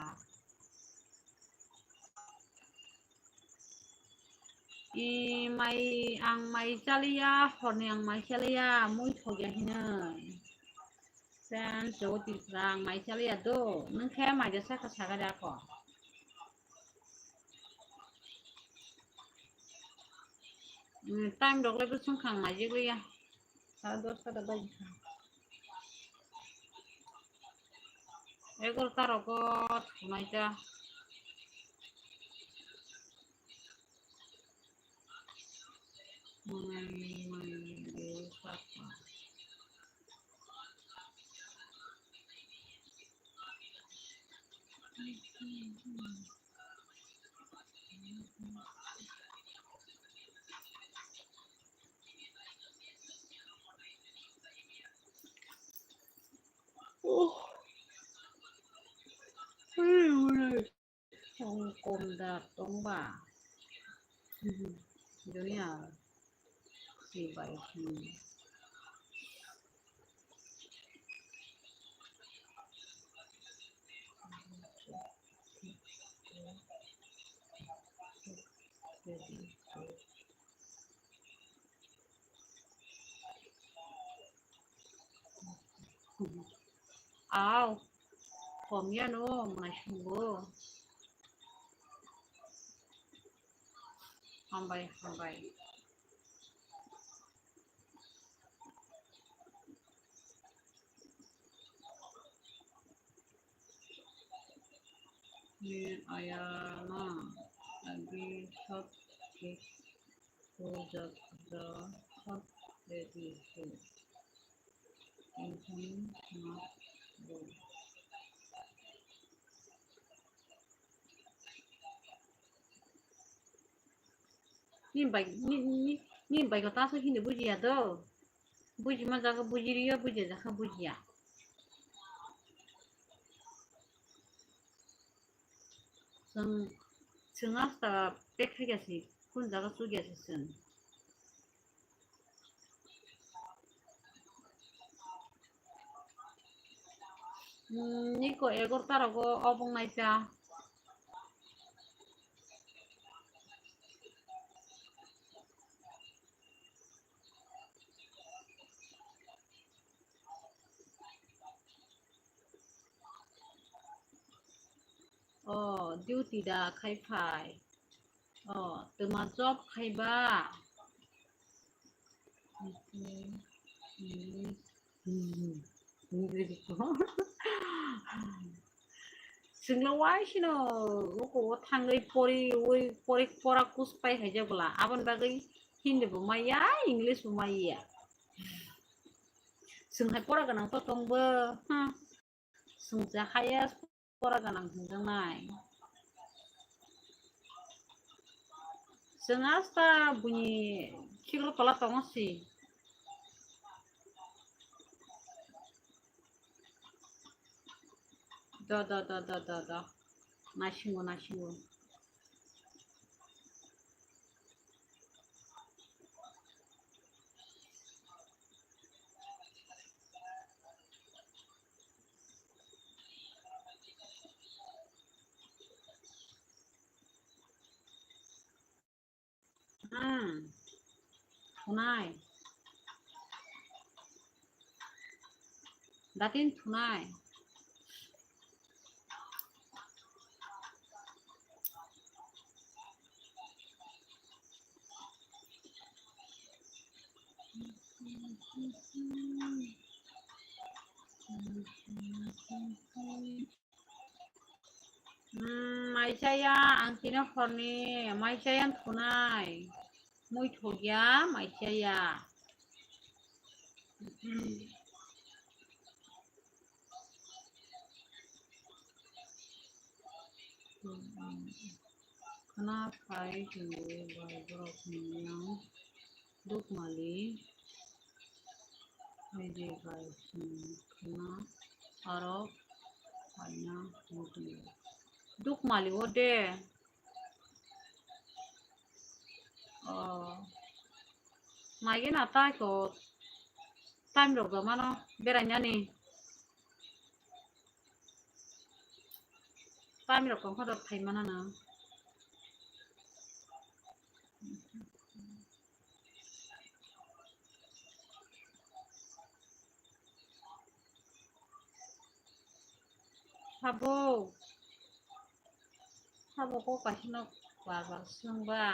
I mai, ang mai chaliya, horni ang mai chaliya, mui thokya hinwi. Friends, joto Tripura, ang mai chaliya do, nwng khe mai jasa kha saga jako. Hmm, time rok lai bwswng kha ang mai jagwi ya. Sare dosta da baji kha. Egarota rogo thunai ta. Tong kom da tong ba. Joni a si bai. Aw, kom yano, mwnai sungo. Hambai, hambai. Ni ayana agi sab thik ho jayega, sab ready ho. Tension mat lo. Ni bai, ni, ni, ni bai ko taso hini bujiya do. Buji ma jaga buji riyo, buji jaga bujiya. Chwng, chwng asta pek khaikha si, kun jaga chukya si chwng. Hmm, niko egarota rogo obong naisa. O, duty da khai phai. O, twma job khai ba. Chwngno waisino oko o thangwi pori, ui pori pora kus pai hai jabwla. Aboni bagwi Hindi bo maya, English bo maya. Chwng hai pora gwnang to tongbo, ha. Chwng cha haya pora gwnang hwnjaknai. Chwng asta buini chiklo tola tongo si. Do, do, do, do, do, do. Naisingo, naisingo. thunai. Datin thunai. Hmm, mai chaya, ang tini horni mai chaya thunai. Mui thokya, mai chaya. Khna phai tongwi bai borok ni yang dukmali hai de bai chwng khna aro phaina muchungo. Dukmali o de. Oh. Maigena tai ko time rok ba mano berainani. Time rok tongkha dot thai mana na. Sabo. Sabo ko kaisa no bar bar swngba.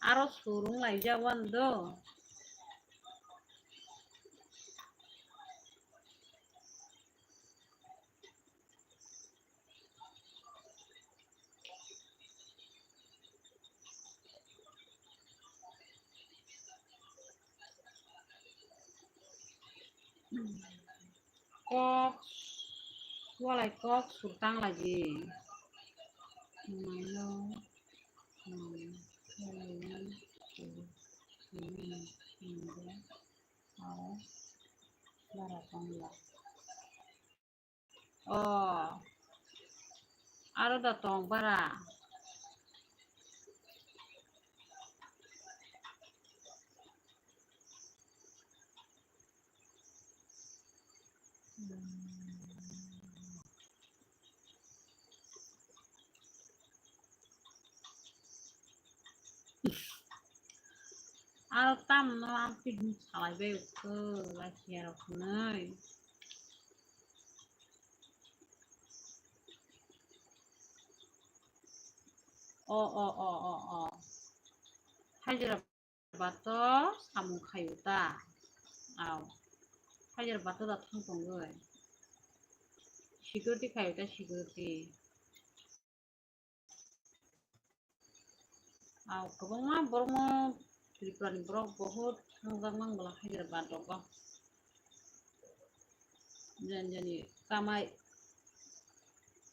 Aro surung laijak wano do. Kok, walai kok surtang lagi. Maino, hmm, hmm, hmm, hmm, oh, bara tongla. Oh. Aro da tong bara. Aro tamno ang picnic salai bai ukho, lachiya rok hwnwi. O, o, o, o, o. Hajira bato samung khayu ta. Au. Hajira bato da thang tongwi. Security khayu ta, security. Au, kwbangma borokno Tripura ni borok bohut thangjakmani bwla hajira ban rogo. Jani jani kamai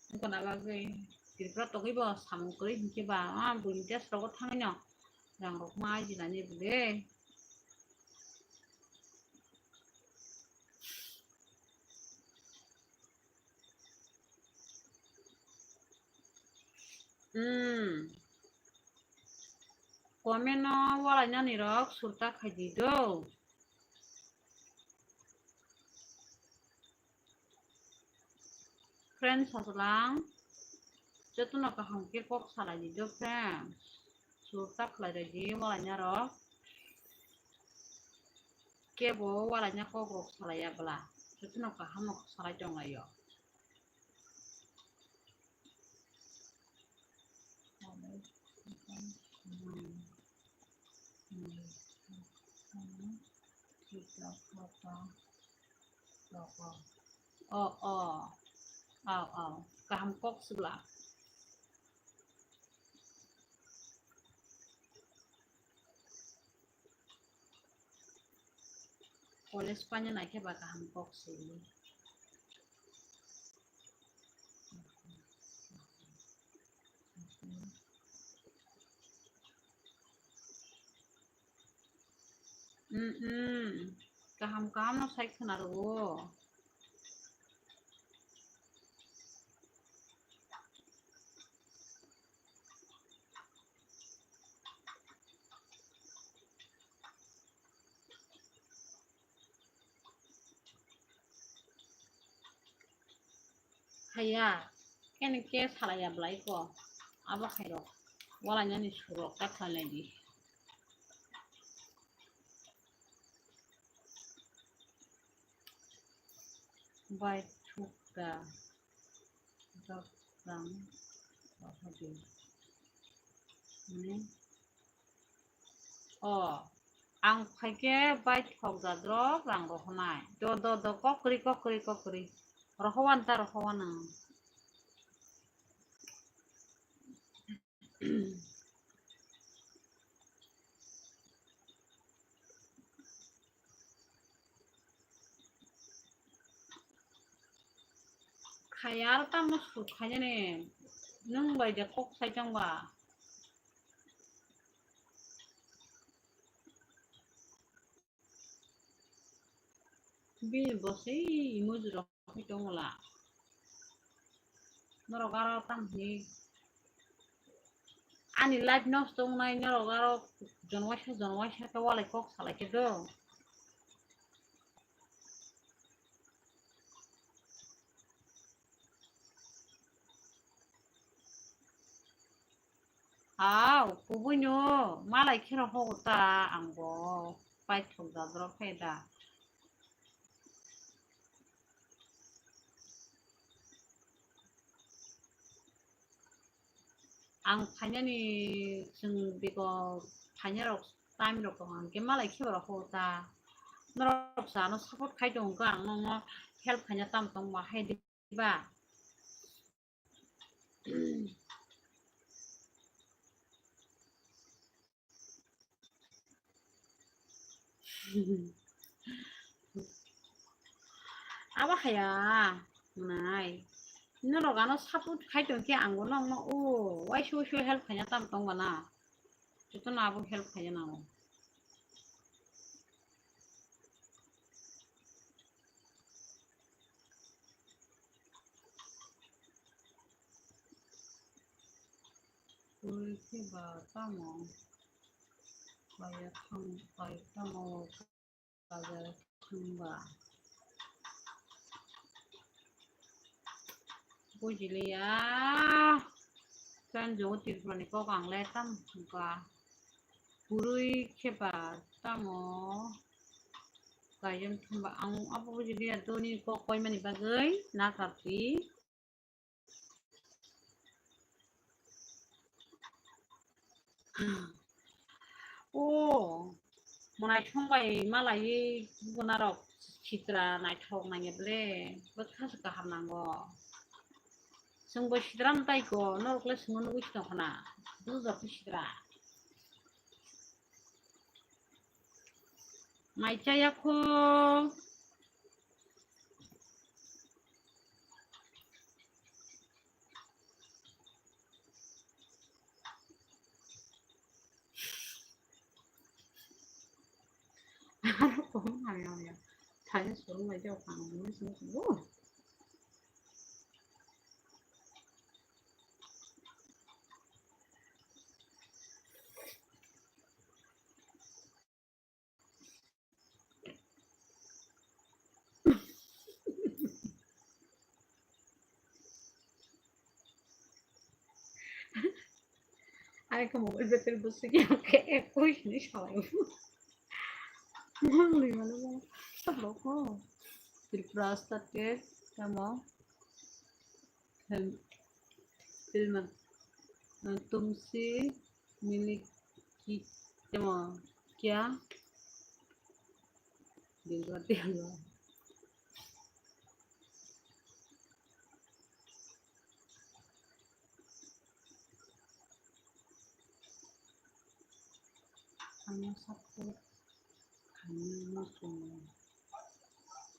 wngkha na bagwi Tripura togwi bo samung kwrwi hinkhe ba, ah, buini desh rogo thangwi no rang rok ma ajinani bwle. Hmm. Comment no walainani rok surta khaidi do. Friends, sajlang, jotono kaham khe kok salai di do friends. Surta khlai rw di walaina rok. Kebo walaina kok rok salai ya bwla. Jotono kaham no salai tong lai o. O, o. Au, au. Kaham kok sibla. College paina naikhe ba kaham kok se. Mm, mm. Kaham kaham no sai khwna rwo. Khaya, kene ke salaya belai ko. Abo khairok. Walainani surok ta khlainai di. Bai thukda. Dok rang. Bahadi. Hmm. O, ang phaikhe bai thok jadrok rang rohonai. Do, do, do, kokri, kokri, kokri. Rohowan ta rohowan ang. Khaya aro tamo su khainani. Nwng bai de kok sai tong ba. Bini bosai emoji rok khai tongo la. Norok aro tamo hini ani life nosto wngnai, norok aro jon waisa jon waisa khe walai kok salai khe do. Hao, kubui no malai kheno hogo ta ang bo paithok jadrok khe da. Ang phainani chwng bego phainarok time rok tong ang khe malai khebo rok hogo ta. Norok sa ano support khai tong khe ang nono help khaina tam tong ba hai di ba. Abo haya, nai. Norok ano support khai tong khe ang bo nokno o waisa waisa help khaina tam tong ba na. Jotono abo help khaina nango. Kwrwi khe ba tamo kaya thang, kaya tamo bazar thangba. Bujiliya. Chwng jogo Tripura ni kok ang le tam ba. Kwrwi khe ba tamo kaya thangba. Ang abo bujiliya doni kok koimani bagwi na karti. O, mwnaithok bai malaiwi gwnarok sitra naithok nangya ble, bwkha se kaham nango. Chwngbo sitra mwtai ko, norok le chwngno nugwi se tongkha na, bujok khe sitra. Mai chaya kho. Aro kok hamya hamya. Thani sorong lai jao kang mui sung sung. Are khe mobile battery bwswk ya khe ekoi hwnwi salai o. Mangli mano mano. Tabuk o. Tripura state tamo. Film, film, uh, Tumsi Mili Ki, tamo, Kya? Dilbar Dilbar. Ano support khaina muchung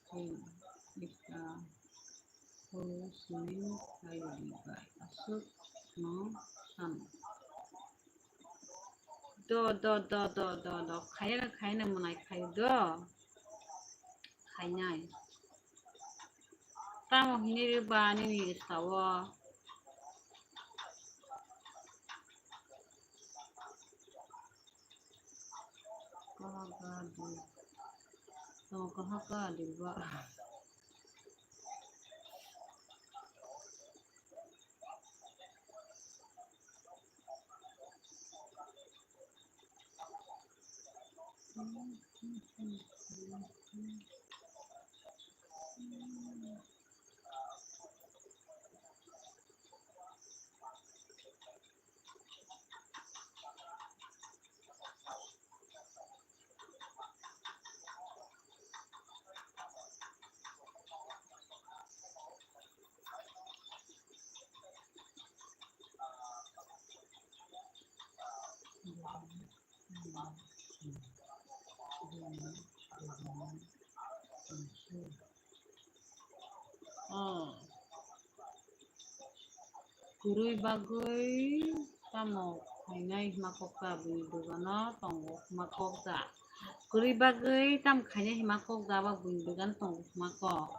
tei eka o simi khairokni bai aswk no sano. Do, do, do, do, do, do. Khaina, khaina mwnai khaio do. Khainai. Tamo hinwi rwba nini sao. Kaha ka di. Tamo kaha ka di ba. Kwrwi bagwi tamo khainai hima kok ta buini dugano tongo hima kok ta. Kwrwi bagwi tam khainai hima kok ta ba buini dugano tongo hima kok.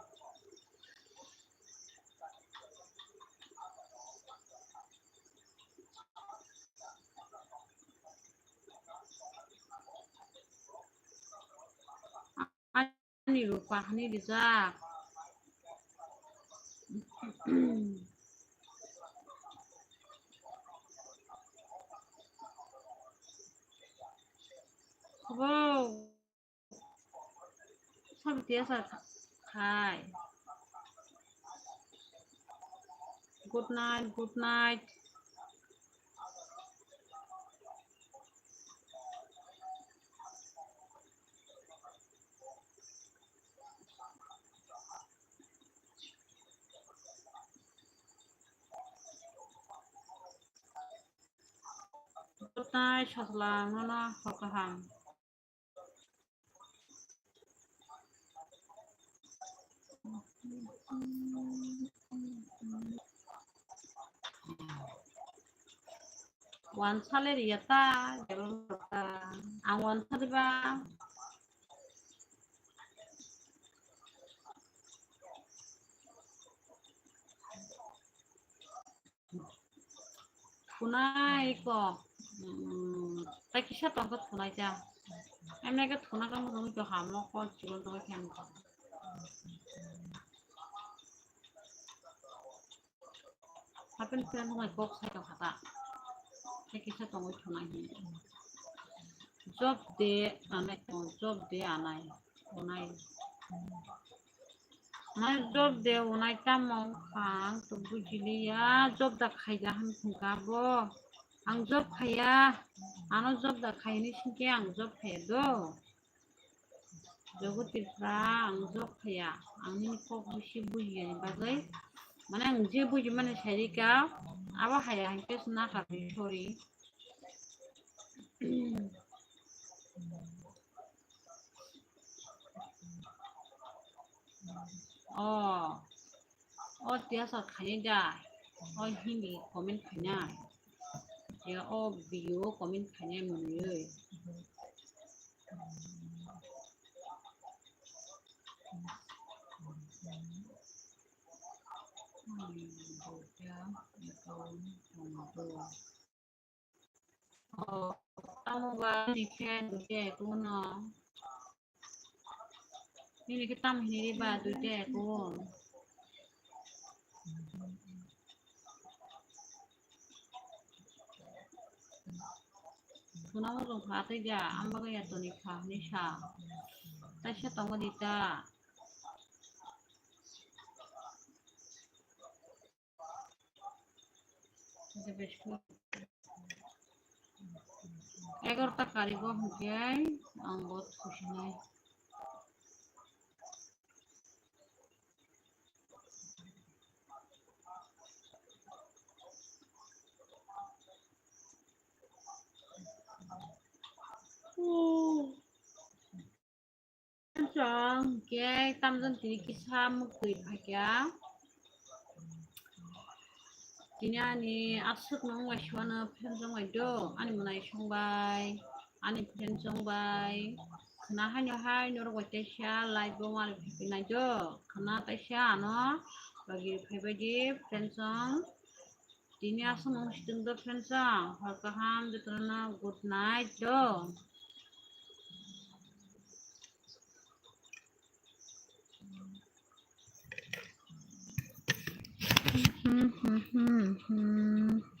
Ani rupa hani rijak. Wow. Sabti asa khai. Good night, good night. Good night, Sajla, nono hor kaham. Wan sale riya ta, jero ta. Ang wan sale ba. Thunai ko. Hmm, tai kisa tongkha thunai cha. Emne ke thuna kamo tongwi to hamno ko chikon tongwi khe ang. Hapen pura nungai kok sai tongkha ta. Tai kisa tongwi thunai hi. Job de anai tong, job de anai. Thunai. Nai job de unai tamo wngkha, ang to bujiliya, job da khaida hwn thungkha bo. Ang job khaya, ano job da khaini singke ang job khaya do. Jogo Tripura, ang job khaya, ang nini kok bisi bujiyani bagwi. Mane ang je buji mane sairika, abo haya hinkhe sna kha sorry. Oh. Oh, tiya sa khani da. Oh, Hindi comment khani. Ya, oh, video comment khani muni. Oh, tamo ba ni khe duita kuno. Nini khe tamo hini ba duita kun. Kunamo rong kha tei ja, ang bagwi ya toni kha hwnwi sa. Taisa tongo di ta. Egarota karigo hwnkhe ang bo thusinai. Chwng khe tamjani tini kisa mwkhwi phaikha. Tini ani aswk no wngmai suano friends wngmai do, ani mwnai songbai, ani friends wngbai. Khwna haino hai norok bai teisa live bo wngmani phaipai nai do. Khwna teisa ano logi phaibai di friends wng. Tini aswk no wngsi tong do friends wng. Hor kaham jotono good night do. Hmm, hmm, hmm, hmm.